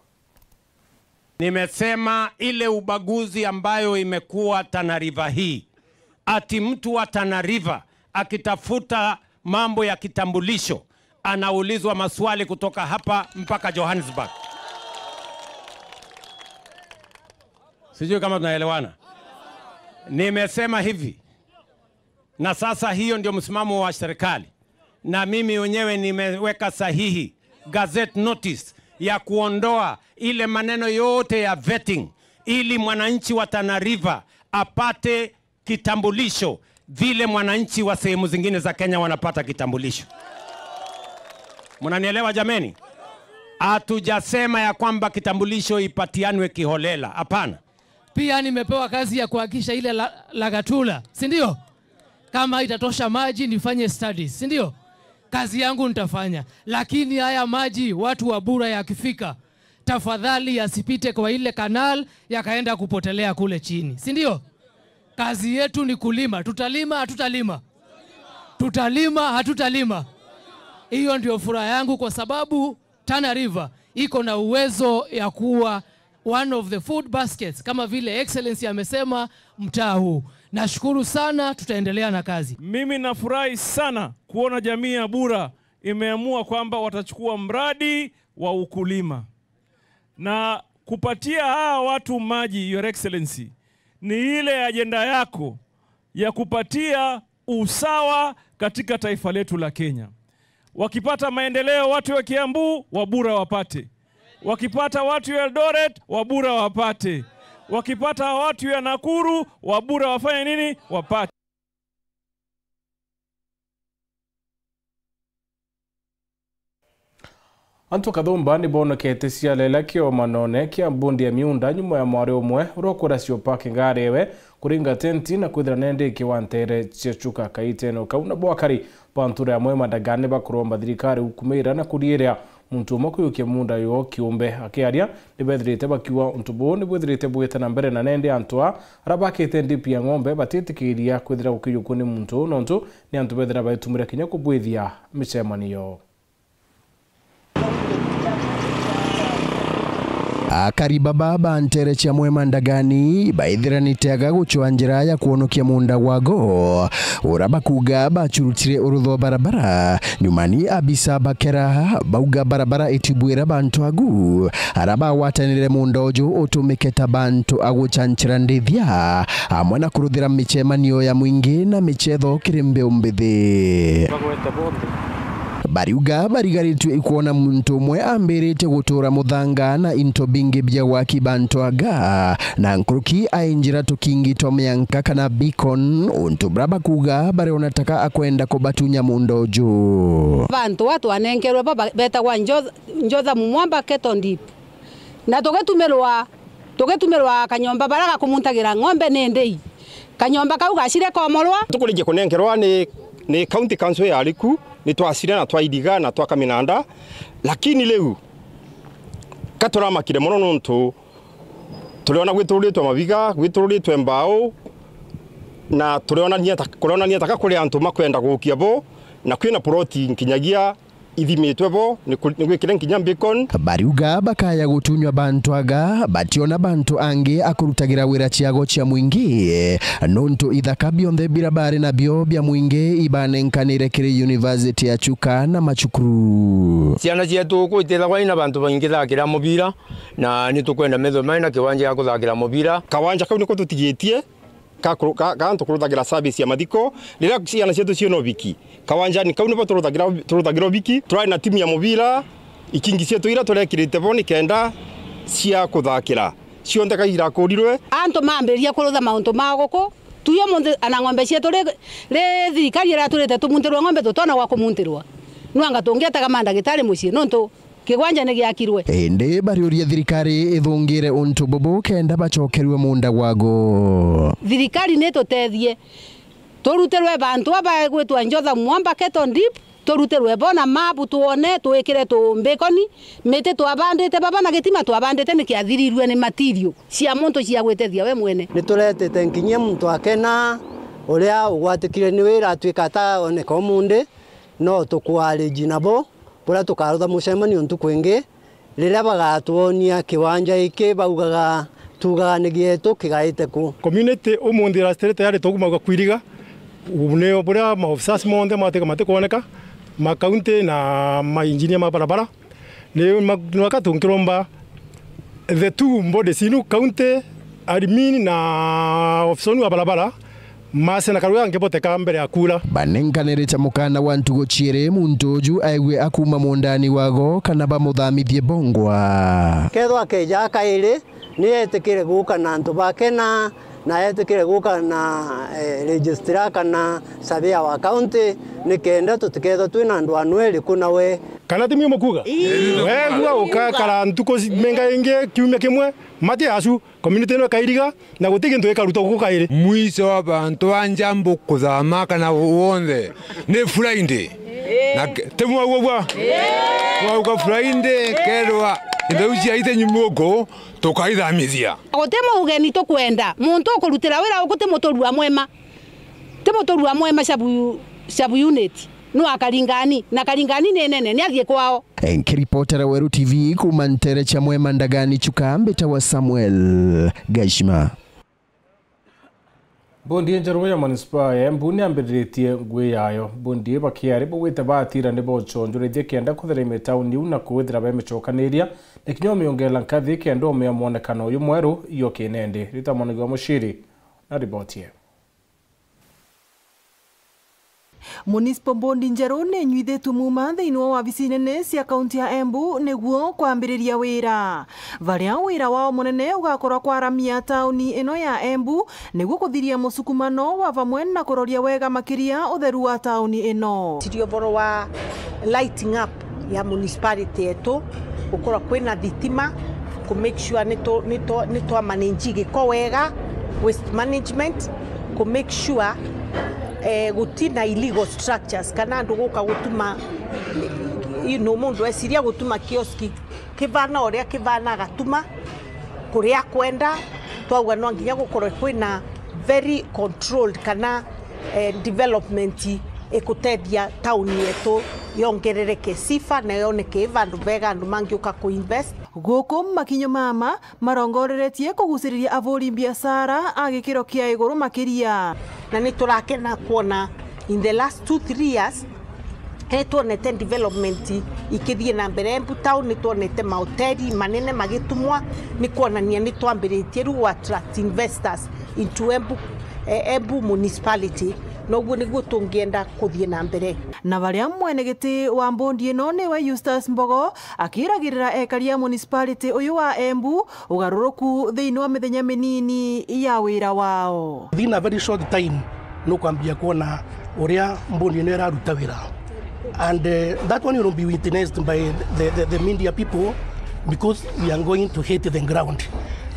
Nimesema ile ubaguzi ambayo imekuwa Tana River hii, ati mtu wa Tana River akitafuta mambo ya kitambulisho, anaulizwa maswali kutoka hapa mpaka Johannesburg. Sijui kama tunaelewana. Nimesema hivi, na sasa hiyo ndio msimamo wa serikali, na mimi mwenyewe nimeweka sahihi gazette notice ya kuondoa ile maneno yote ya vetting, ili mwananchi wa Tana River apate kitambulisho vile mwananchi wa sehemu zingine za Kenya wanapata kitambulisho. Mnanielewa jameni? Hatujasema ya kwamba kitambulisho ipatianwe kiholela. Hapana. Pia nimepewa kazi ya kuhakikisha ile la, Lagatula, si ndio? Kama itatosha maji, nifanye studies, si ndio? Kazi yangu nitafanya. Lakini haya maji, watu wa Bura, yakifika, tafadhali yasipite kwa ile canal yakaenda kupotelea kule chini, si ndio? Kazi yetu ni kulima. Tutalima, hatutalima? Tutalima, hatutalima? Hiyo ndio furaha yangu, kwa sababu Tana River iko na uwezo ya kuwa one of the food baskets, kama vile Excellency amesema, mtaa huu. Nashukuru sana, tutaendelea na kazi. Mimi nafurahi sana kuona jamii ya Bura imeamua kwamba watachukua mradi wa ukulima na kupatia hawa watu maji, Your Excellency, ni ile ajenda yako ya kupatia usawa katika taifa letu la Kenya. Wakipata maendeleo watu wa Kiambu, Wabura wapate. Wakipata watu wa Eldoret, Wabura wapate. Wakipata watu wa Nakuru, Wabura wafanye nini? Wapate. Antu kathumba ni bonokete cialela kiomanone kia mbundi ya miunda nyuma ya mwari umwe uria ukwira ciopa kingari ewe kuringa tenti na kwithira nendi ikiwa ntere cia chuka kaitene kau. Na bwakari ba ntura ya Mwema Ndagani bakuromba thirikari gukumira na kuriiria muntu umwe kuyukia munda yo kiumbe. Akiaria, ni bethirite bakiuga untu buu ni bwithirite bwite na mbere na nendi antu a aria bakite ndipi ya ng'ombe batitikiria kwithira gukiyukua ni muntu uu, nontu ni antu bethira baitumira kinya kubwithia micemanio. Akari baba ba ntere cia Mwema Ndagani baithiranite aga gucwa njira ya kwonokia munda gwago, ura bakuga bacurutire urutho barabara. Nyumani abisa bakera bauga barabara itibwira bantu agu ara bagwatanire munda uju utumike ta bantu a gucanchira ndithia, amwe na kuruthira micemanio ya mwingi na micetho kiri mbeu mbithi. Bariuga barigaritue ikwona muntu umwe ambiritie gutura muthanga na into bingi bia gwaki bantu aga, na nkuruki ainjira tukingi twa mianka kana beacon, untu bura bakuga bariona taka akwenda kubatunya munda uju. Bantu ba twanenkerwe bo ba-, betagwa Njotha, Njotha Mumwamba Cattle Dip. Na tugitumirwa, tugitumirwa kanyomba bara ga kumuntagira ng'ombe ni ndei. Kanyomba kau gacire komorwa. Tukurikia kunenkerwa ni, ni County Council ya Ariku, ni twacire na twairiga na twaka minanda, lakini riu ka turamakire mono nontu turiona gwitururitwe mabiga, gwitururitwe mbao, na turionania ta, kurionania taka kuri antu makwenda gukia bo, na kwina ploti nkinyagia ithimitwe bo ni ku-, ni gwikire nkinya beacon. Bariuga bakaya gutunywa bantu aga bationa bantu angi a kurutagira wira ciago cia mwingi, nontu ithaka bionthe bira bari nabio bia mwingi ibanenkanire kiri University ya Chuka na macukuru. Ciana cietu ku itithagwa ina bantu baingi thakira mubira, na ni tukwenda methwe mai na kiwanja gia kuthakira mubira. Kawanja kau niko tutigitie ka kuru-, ka, ka antu kuruthagira service ya mathiko. Riria ciana cietu ciina ubiki, kawanjani kau nibo turuthagira, turuthagira ubiki. Turari na timu ya mubira, ikingi cietu iria turekirite bo ni kenda cia kuthakira. Cionthe ka irakurirwe. Antu mambiriria kurutha mauntu ma guku, tuyo munthi ana ng'ombe cietu ri, ri thirikari iraturite tumuntirwe ng'ombe tutona gwa kumuntirwa. Nwanga tungietaga mandagitari mucii nontu kigwanja ni giakirwe. Indi bariuria thirikari ithungire untu bubu kenda bacokerue munda gwago. Thirikari ni tutethie, turutirwe bantu aba bagwitwa Njotha Mwamba Cattle Dip, turutirwe bona mabu tuone, twikire tumbikoni, miti twabandite baba na gitima twabandite ni kiathirirue ni material cia muntu cia gwitethia we mwene. Ni turetete nkinyia muntu akena uria ugwatikire ni wira atuika ataoneka umundi, no tukwariji nabo. Buria tukarutha mucemanio ntuku ingi, riria bagatwonia kiwanja giki, baugaga, tugaga ni gietu, kigaite ku. Community umunthi irastirite yari tugumauga kwiriga, ni buria ma officers monthe matwika matikwoneka, ma county na ma engineer ma barabara. Ni ma-, ni waka tunkiromba the two bodies inu, county admin na officer unu wa barabara, mace na karuga nkiboteka mbere ya kuura. Banenkanirite mukana wa ntugu ciiri, muntu uju aigue akuuma mundani wago kana bamuthamithie bongwa. Kethwa akeja kairi, ni etikire guka na antu bake na Na etikire guka na, eh, registrar kana surveyor wa county, nikenda tutikethwa twina ndwano iriku nawe. Kana ti mwi mukuga? Wegua ukakara ntuku ci-, menga ingi kiumia kimwe, mati acu, community ino ikairiga, na guti gintu gikaruta guku kairi. Mwico wa bantu ba Njambu kuthama kana wonthe ni Friday. Na ke-, ti mwauga bwa? Mwauga Friday, kerwa into iu ciaite nyumuku, tukaithamithia. Guti mugeni tukwenda, muntu ukurutira wira uku ti muturua mwema. Ti muturua mwema sub, sub unit. No akaringani, na karingani ni nene, ni athie kwao. Nkiripotera Weru T V kuuma ntere cia Mwema Ndagani Chuka, mbita wa Samuel Gashima. Bondi njeru ya manispaa ya Embu niambiriritie ngui yayo. Bondi bakiari baugite batira ni bochonjorithie kenda kutheremia tauni iu na kwithira bemicokaniria, ni kinya umiongela nkathi kenda umea mwonekano uyu mweru iyo kinende. Rita Mwanagi wa Muciri na riboti iyo. Municipal Board njeru ni inyuithitue muuma thiini wa wabici nene cia kaunti ya Embu niguo kwambiriria wira, varia wira wao munene ugakorwa kwaramia tauni ino ya Embu niguo kuthiria musukumano wa vamwe na kuroria wega makiria utheru wa tauni ino. Tiri uvoro wa lighting up ya municipality yetu, gukorwa kwina thitima, ku make sure ni tu-, ni tu-, ni twa manage giko wega, waste management, ku make sure, eh, gutina illegal structures kana andu guka gutuma, you know, mundu eciria gutuma kioski kivana uria kivana agatuma kuria akwenda. Twauga no nginya gukorwe kwina very controlled kana, eh, development ikutethia tauni yetu yongerereke sifa na yoneke i vandu vega andu mangiuka ku invest. Guku makinyo mama marongoreretie kuguciriria avuri biashara a gikiro kia iguru makiria. Na ni turakena kwona in the last two, three years, eh, twonete development ikithie na mbere Embu town, ni twonete mahoteli manene magitumwa, ni kwonania ni twambiritie riu gu attract investors into Embu, eh, Embu municipality. Noguo niguo tungienda kuthie na mbere. Na varia mwene giti wa bondi ino niwe Eustace Mbogo akiragirira ekari a municipality uyu wa Embu ugaruruku thiini wa mithenya minini ya wira wao. Within a very short time, nukwambia kuona uria bondi ino iraruta wira. And, uh, that one will be witnessed by the, the, the media people, because we are going to hit the ground.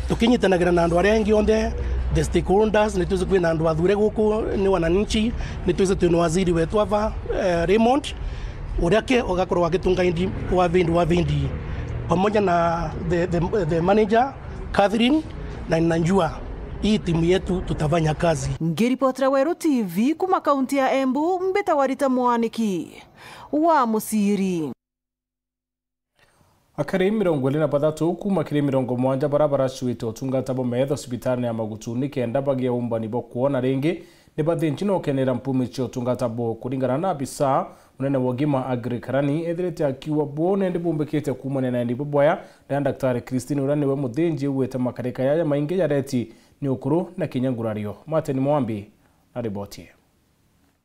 Tukinyitanagira na andu aria angi onthe, the stakeholders, ni twise kwina andu athure guku, ni wananchi, ni twise twina waziri wetu ava, eh, Raymond, uria ke ugakorwo agitunga indi wa vindi wa vindi, pamoja na the, the, the manager, Catherine, na ninajua hii timu yetu tutafanya kazi. Ngiripotera Weru T V kuma kaunti ya Embu, mbitagwa Rita Mwaniki wa Muciri. Akari mirongo iri na bathatu kuma kiri mirongo mugwanja bara baracuite utungata bwa metho cibitari ya Magutu ni kenda bagie umbani bwa kwona ringi ni bathinji na ukenera mpumi cia utungata buu. Kuringana na abisa munene wa ugima Aggrey Karani, ethirite akiuga buu nindi bumbikite kuumania na endi buboya, na Daktari Christine uria niwe muthinji augite makarika jaja maingi jareti ni ukuru na kinya ngurario. Martin Mwambi na riboti ii.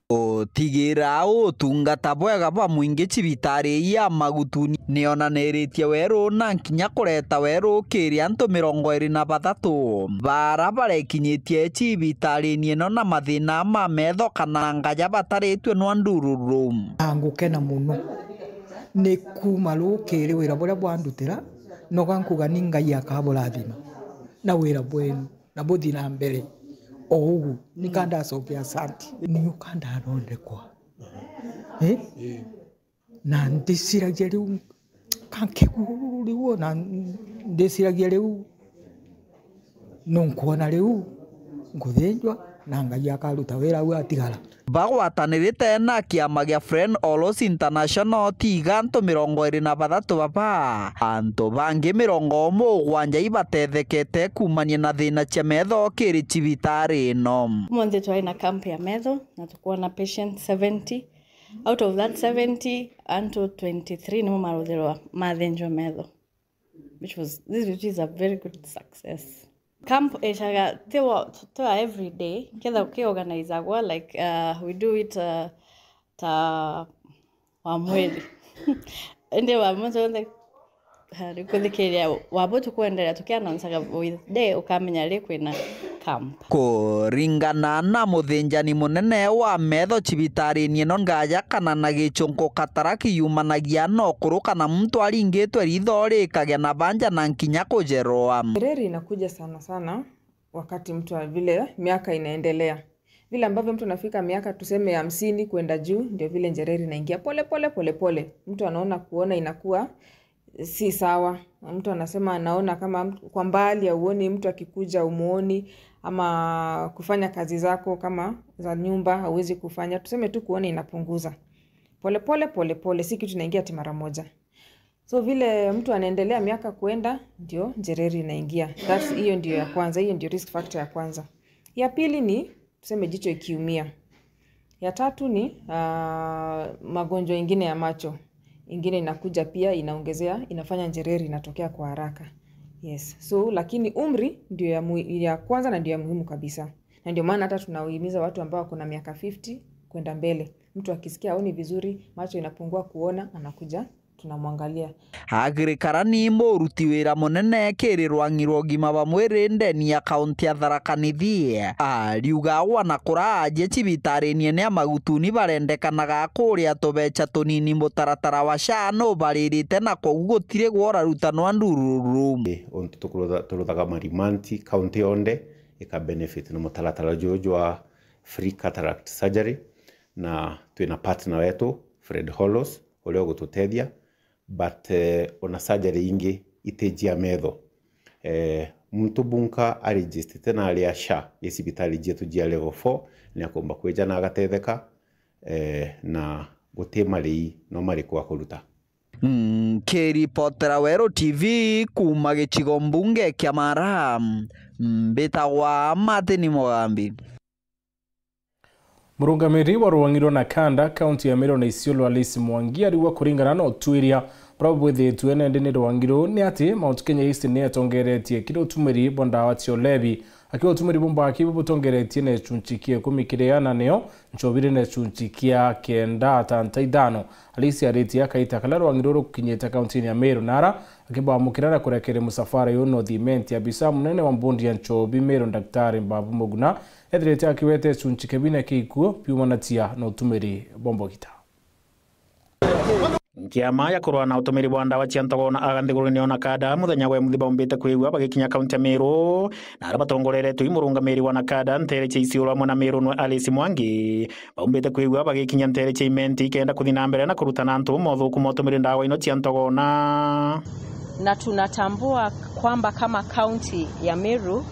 Gutigira utungata bwega bwa mwingi cibitari ya Magutu nionaniritie weru na kinya kureta weru kiri antu mirongo iri na bathatu bara barekinyitie cibitarini ino na mathina ma metho kana ngaja bataritwe nwa ndururu. Ngukena muno ni kuma rukiri wira buria bwandutira, noga nkuga ni Ngai akaburathima na wira bwenu na buthi na mbere o ugu. Nika ndacokia asanti. Ni uka ndathondekwa. Eh? Na ndiciragia riu, ka nkiguru riu, na ndiciragia riu, nunkwona riu nkuthinjwa, na Ngai akaruta wira au atigara. Bagwatanirite na kiama gia Friend Olos International, tiga antu mirongo iri na bathatu baba, antu bangi mirongo mugwanja ibatethekete kuumania na thina cia metho kiri cibitari ino. Umunthi twari na camp ya metho na tukwona patient seventy. Out of that seventy, antu twenty-three nimo maruthirwa mathinjwa metho. Which was, this, which is a very good success. Camp itaga, ti wa, ti wa every day, ketha kiorganizagwa, like, uh, we do it, uh, ta wa mweri. Indi wa mweri, uh, kuthikiria wa bo tukwenderea, tukianonsaga with day, ukamenya ri kwina Camp. Kuringana na muthinjani munene wa metho cibitariini ino, ngaja kana na gichunku kataraki yumanagia no kuruka na muntu aringitwe ritho rikagia na banja na nkinya kujerwa. Njereri inakuja sana sana wakati mtu wa vile miaka inaendelea. Vile ambavyo mtu anafika miaka tuseme hamsini kwenda juu, ndio vile njereri inaingia pole pole pole pole. Mtu anaona kuona inakuwa si sawa. Mtu anasema anaona kama mtu, kwa mbali hauoni mtu akikuja, umuoni, ama kufanya kazi zako kama za nyumba hauwezi kufanya. Tuseme tu kuona inapunguza. Pole pole pole pole, si kitu inaingia ati mara moja. So vile mtu anaendelea miaka kuenda, ndio njereri inaingia. That's, hiyo ndio ya kwanza, hiyo ndio risk factor ya kwanza. Ya pili ni tuseme jicho ikiumia. Ya tatu ni ah, magonjwa ingine ya macho, ingine inakuja pia inaongezea, inafanya njereri inatokea kwa haraka. Yes. So lakini umri ndio ya, mu- ya kwanza na ndio ya muhimu kabisa, na ndio maana hata tunauhimiza watu ambao wako na miaka fifty kwenda mbele, mtu akisikia aoni vizuri, macho inapungua kuona, anakuja tunamwangalia. Agirikara ni muruti wira munene kiri rwang'i rwa ugima bwa mwiri ndeni ya kaunti ya Tharaka Nithi. Ariuga wana kuraajia cibitariini ni amagutuni barendekanaga kuria tubecha tunini mutaratara wa SHA nubaririte na kogu gutiri gwora rutanwa ndururu. Untu tukurutha- turuthaga marimanti kaunti yonde ika benefit na mutaratara juju jwa free cataract surgery, na twina partner wetu Fred Hollows uria ugututethia, but eh, ona surgery ingi iti jia metho. Eh, muntu bunka aregistite na ari a SHA i cibitari jietu jia level four ni akomba kwija na agatetheka, eh, na guti marii no mariku akuruta. Nkiripotera Weru T V kuuma gicigo mbunge kia Mara, mbitagwa Martin Mugambi. Murungamiri wa rwang'i rwa NACADA kaunti ya Meru na Isiolo, Alice Mwangi, ariuga kuringana na utuiria buria bwithitwe nende ni rwang'i ruu ni ati Mount Kenya East ni etongeretie kiri utumiri bwa ndawa cia ulevi, akiuga utumiri bumba kibu butongeretie na gicunci kia ikumi kiri igana, nio nchobi iri na gicunci kia kenda atanta ithano. Alice aritie akaita karia rwang'i ruu rukinyite kaunti-ini ya Meru, nara akibamukira na kurekeria musafara uyu North Imenti. Abisa munene wa mbundi ya nchobi Meru, Daktari Babu Muguna, ethirite akiwete gicunci kia bina kia ikuo biumanatia na utumiri bwa mbogita. Kiama ya kurwa na utumiri bwa ndawa cia nthogona aga nthigurune ya NACADA muthenya wa imuthi baumbite kwigua bagikinya kaunti ya Meru, na aria batongoreretwe i murungamiri wa NACADA ntere cia Isiolo amwe na Meru nwe Alice Mwangi, baumbite kwigua bagikinya ntere cia Imenti ikenda kuthi na mbere na kurutana antu mothuku ma utumiri ndawa ino cia nthogona. Na tunatambua kwamba kama kaunti ya Meru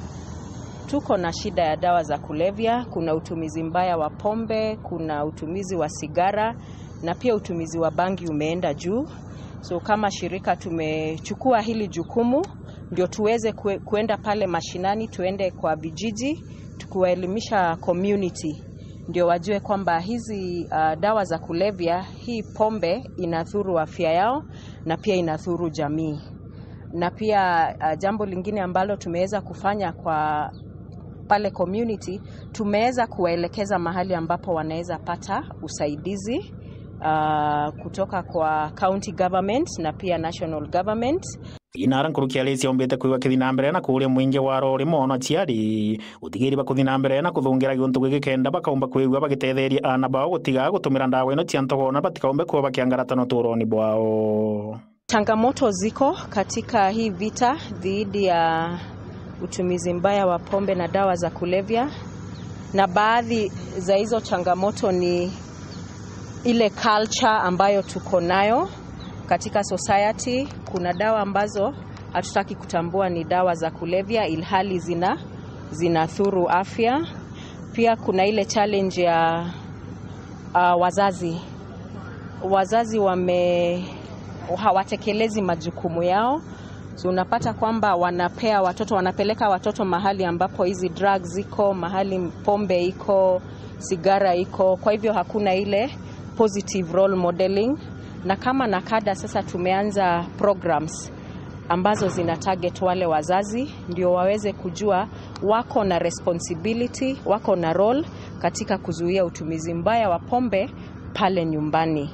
tuko na shida ya dawa za kulevya, kuna utumizi mbaya wa pombe, kuna utumizi wa sigara, na pia utumizi wa bangi umeenda juu. So kama shirika tumechukua hili jukumu ndio tuweze kue- kuenda pale mashinani, tuende kwa vijiji, tukiwaelimisha community ndio wajue kwamba hizi uh, dawa za kulevya, hii pombe inadhuru afya yao na pia inadhuru jamii. Na pia uh, jambo lingine ambalo tumeweza kufanya kwa pale community, tumeweza kuwaelekeza mahali ambapo wanaweza pata usaidizi uh, kutoka kwa county government na pia national government. Inara nkuruki Alice aumbite kwigua kithi na mbere na kuuria mwingi wa rori mono aciari utigiri bakuthi na mbere na kuthungira giuntu giki kenda bakaumba kwigua bagitetheria aana bao gutiga gutumira ndawa ino cia nthogona, batikaumbe kuba bakiangaratana uturoni bwao. Changamoto ziko katika hii vita dhidi ya utumizi mbaya wa pombe na dawa za kulevya, na baadhi za hizo changamoto ni ile culture ambayo tuko nayo katika society. Kuna dawa ambazo hatutaki kutambua ni dawa za kulevya, ilhali zina zinadhuru afya. Pia kuna ile challenge ya uh, wazazi wazazi wame hawatekelezi majukumu yao. So unapata kwamba wanapea watoto, wanapeleka watoto mahali ambapo hizi drugs iko, mahali pombe iko, sigara iko. Kwa hivyo hakuna ile positive role modeling, na kama NACADA sasa tumeanza programs ambazo zina target wale wazazi ndio waweze kujua wako na responsibility, wako na role katika kuzuia utumizi mbaya wa pombe pale nyumbani.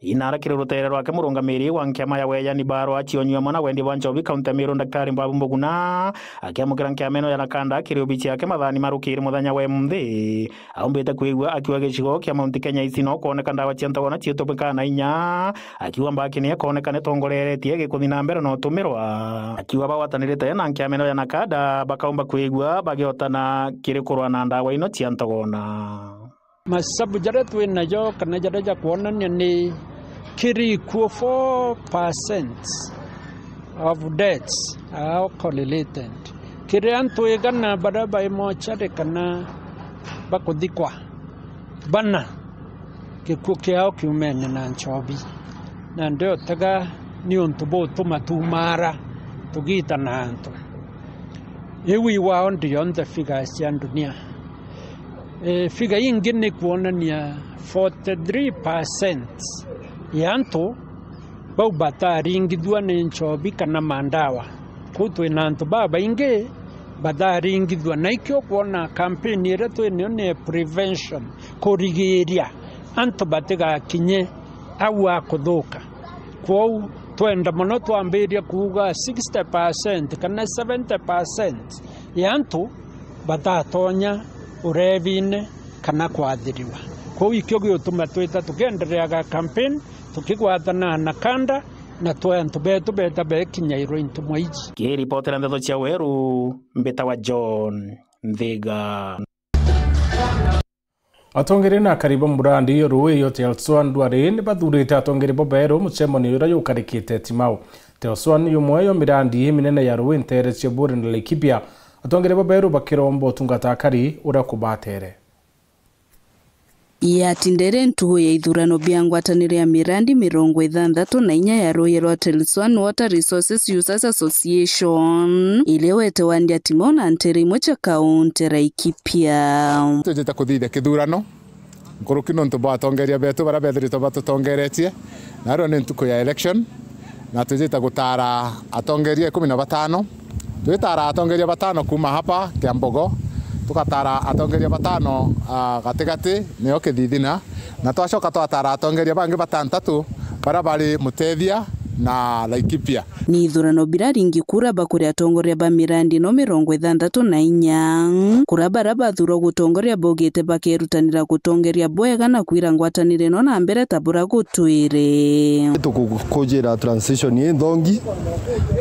Inara kiri rutere rwake, murungamiri wa nkiama ya Weyani Barwa acionyua mwana wendi bwa Nchobi, kaunti ya Meru, Daktari Mbabu Mbuguna, akiamukira nkiama ino ya Nakada kiri obici yake mathani marukiri muthenya wa emunthi. Aumbite kwigua akiuga gicigo kia Mount Kenya East no kwoneka ndawa cia nthogona ciitumikaa na inya, akiuga mbaki ni akoneka ni tongoreretie gikuthi na mbere na utumirwa. Akiuga bagwatanirite na nkiama ino ya Nakada bakaumba kwigua bagiotana kiri kurwa na ndawa ino cia nthogona. Masabu jaria twi najo kana jaria jakwonania ni kiri ikuo four percent of deaths are alcohol related. Kiri antu igana baria bai mochari kana bakuthikwa, bana gikuo kiao kiumene na nchobi. Na ndiotega ni untu butuma tumaara tugiita na antu. Iu iwao ndionthe figures cia ndunia. E, figure ingi ni kwonania forty three percent ya antu bau bataringithua ni nchobi kana mandawa. Kuu twina antu babaingi bataringithua, na ikio kwona campaign iria twinayo ni prevention, kurigiria antu batigakinye au akuthuka. Kwou twenda mono twambiria kuuga sixty percent kana seventy percent ya antu batatonya ureebine kana kwathiriwa. Kwou ikio giutuma twita tukiendereaga campaign, tukigwatana na kanda, na twe antu betu beta bekinyairwe intumwa iji. Kiripotera ndeto cia Weru, mbitawa John Nthiga. Atongeria na akari ba murandi Rui Hotel Swan Ndwari ni bathurite atongeria baberu mucemanio uria jukarikite Timau. Hotel Swan ni umwe yo mirandi iminene ya Rui nteere cia Buri na Laikipia. Atongeria baberu bakiromba utungata akari uria kubatere. Yatindere ntugu ya ithurano bia ngwataniro ya mirandi mirongo ithanthatu na inya ya Rui rwa Hotel Swan Water Resources Users Association, iria wetewa ndia Timau na nteere imwe cia kaunti ya Laikipia. Pia. Twijite kuthithia kithurano nkuruki nontu bwa atongeria betu baria bethiritwe batutongeretie, na ruu ni ntuku ya election, na twijite gutara atongeria ikumi na batano. Twitara atongeria batano kuuma hapa Kiambogo, tugatara atongeria batano, ah, gatigati, nio Kithithina, na twacoka twatara atongeria bangi batantatu baria bari Mutethia na Laikipia. Ni ithurano biraringi kura bakuri atongoria ba mirandi no mirongo ithanthatu na inya. Kura baria bathurwa gutongoria baugite bakerutanira gutongeria bwega na kwira ngwataniro ino na mbere ta buria gutwire. Tukujira transition i nthongi.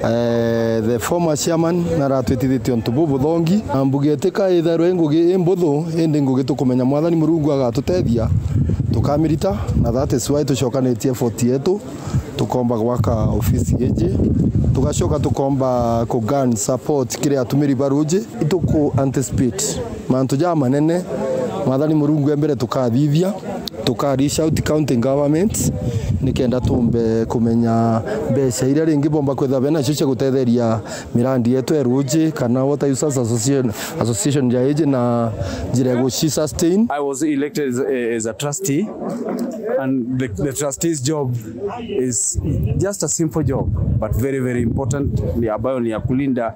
Eh, the former chairman naratwitithitie untu bubuthongi. Na mbugi iti ka ithairwe i ngugi imbuthu, indi ngugi tukumenya Mwathani Murungu agatutethia tukamirita, na that is why tucokanitie effort yetu. Tukomba gwaka ofisi iji, tugacoka tukomba ku grant support kiri atumiri ba ruuji. Ituku anticipate mantu jamanene Mwathani Murungu e mbere tukathithia, tuka reach out county government, nikenda tumbe kumenya mbeca iria ringi bomba kwithirwa benacio cia gutetheria mirandi yetu ya ruuji kana Water Users Association, association ya iji na njira ya guci sustain. I was elected as a, as a trustee, and the, the trustee's job is just a simple job, but very, very important, ni ambayo ni ya kulinda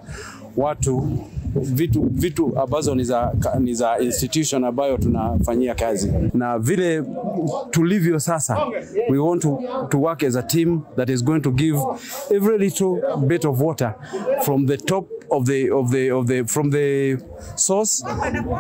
watu, vitu, vitu ambazo ni za, ni za institution ambayo tunafanyia kazi. Na vile tulivyo sasa, we want to, to work as a team that is going to give every little bit of water from the top of the, of the, of the, from the source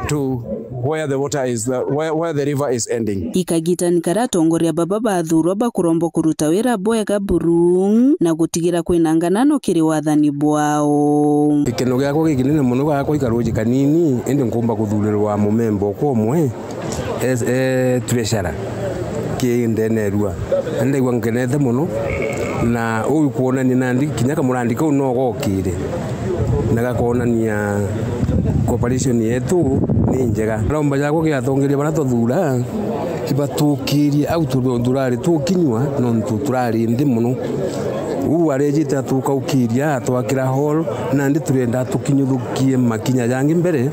to where the water is, the, where, where the river is ending. Ikagitani karia atongoria baba bathurwa bakuromba kuruta wira bwega buru na gutigira kwina nganano kiri wathani bwao. Gikeno giakwa gikinene mono gakwa ikaruji kanini, indi nkumba kuthurirwa mumemba okwa umwe. Es-, eh, treasurer ki ndene erua. Na ndaigua nkenete mono, na uu kwonania nandi kinya kamurandi kau no gokire, na gakonania cooperation yetu ni njega. Aromba jakwa ki atongeria baria twathuura, ibatukirie au tu-, turari tukinyua, nontu turari nthi mono. Uu arejite atukaukiria, atwakira hall, nandi turenda tukinyuthukie makinya jangi mbere,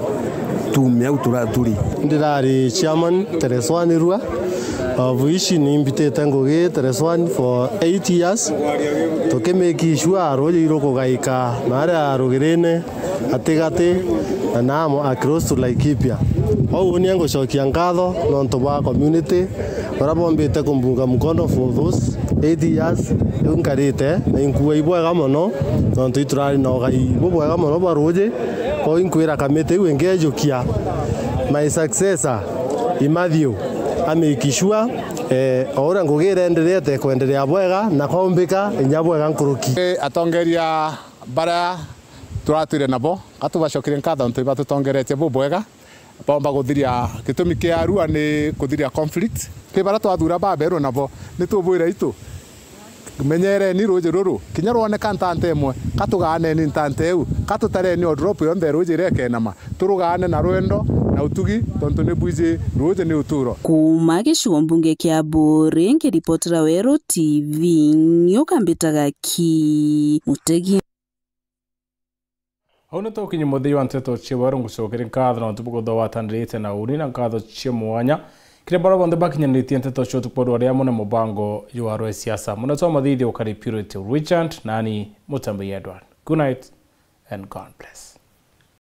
tuume au tura-, turi. Ndirari chairman Tereswani Rua, of which nimbitite ngugi Tereswani for eight years, tukimake sure ruuji irukugaika naria rugirine, gatigati, na namo across to Laikipia. Kwou uni ngucokia nkatho nontu bwa community baria bombite kumbunga mkono for those eight years. Riu nkarite na inkua ibwega mono nontu iturari na ugai bubwega mono bwa ruuji. Kwou inkwira kamiti iu ingejukia my successor i Matthew a make sure, eh, o uria ngugi irendereete kwenderea bwega na kwaumbika inya bwega nkuruki. Eh, atongeria baria turatwire nabo, ka tubacokire nkatho nontu ibatutongeretie bubwega. Baomba kuthiria, gitumi kia Arua ni kuthiria conflict. Ki baria twathura baberu nabo, ni tubwira itu, menyereni ruuji ruru. Kinya rwoneka ntanta imwe, ka tugaaneni ntanta iu, ka tutareni o drop yonthe ya ruuji iria ikenama. Turugaane na rwendo na utugi, tontu ni bwiji ruuji ni uturo. Kuuma gicigo mbunge kia Buuri, nkiripotera Weru T V, nyoka mbitaga ki Mutegi. Au ni tukinyi muthia wa nteto cia weru. Ngucokere nkatho nontu bwa kuthowatanirite na uni na nkatho cia mwanya kiri baria bonthe bakinyanitie nteto cia utuku bwa rwari amwe na mubango jwa rwa siasa. Munene wa mathithio ukari Purity Richard, nani Mutambi Edward. Good night and God bless.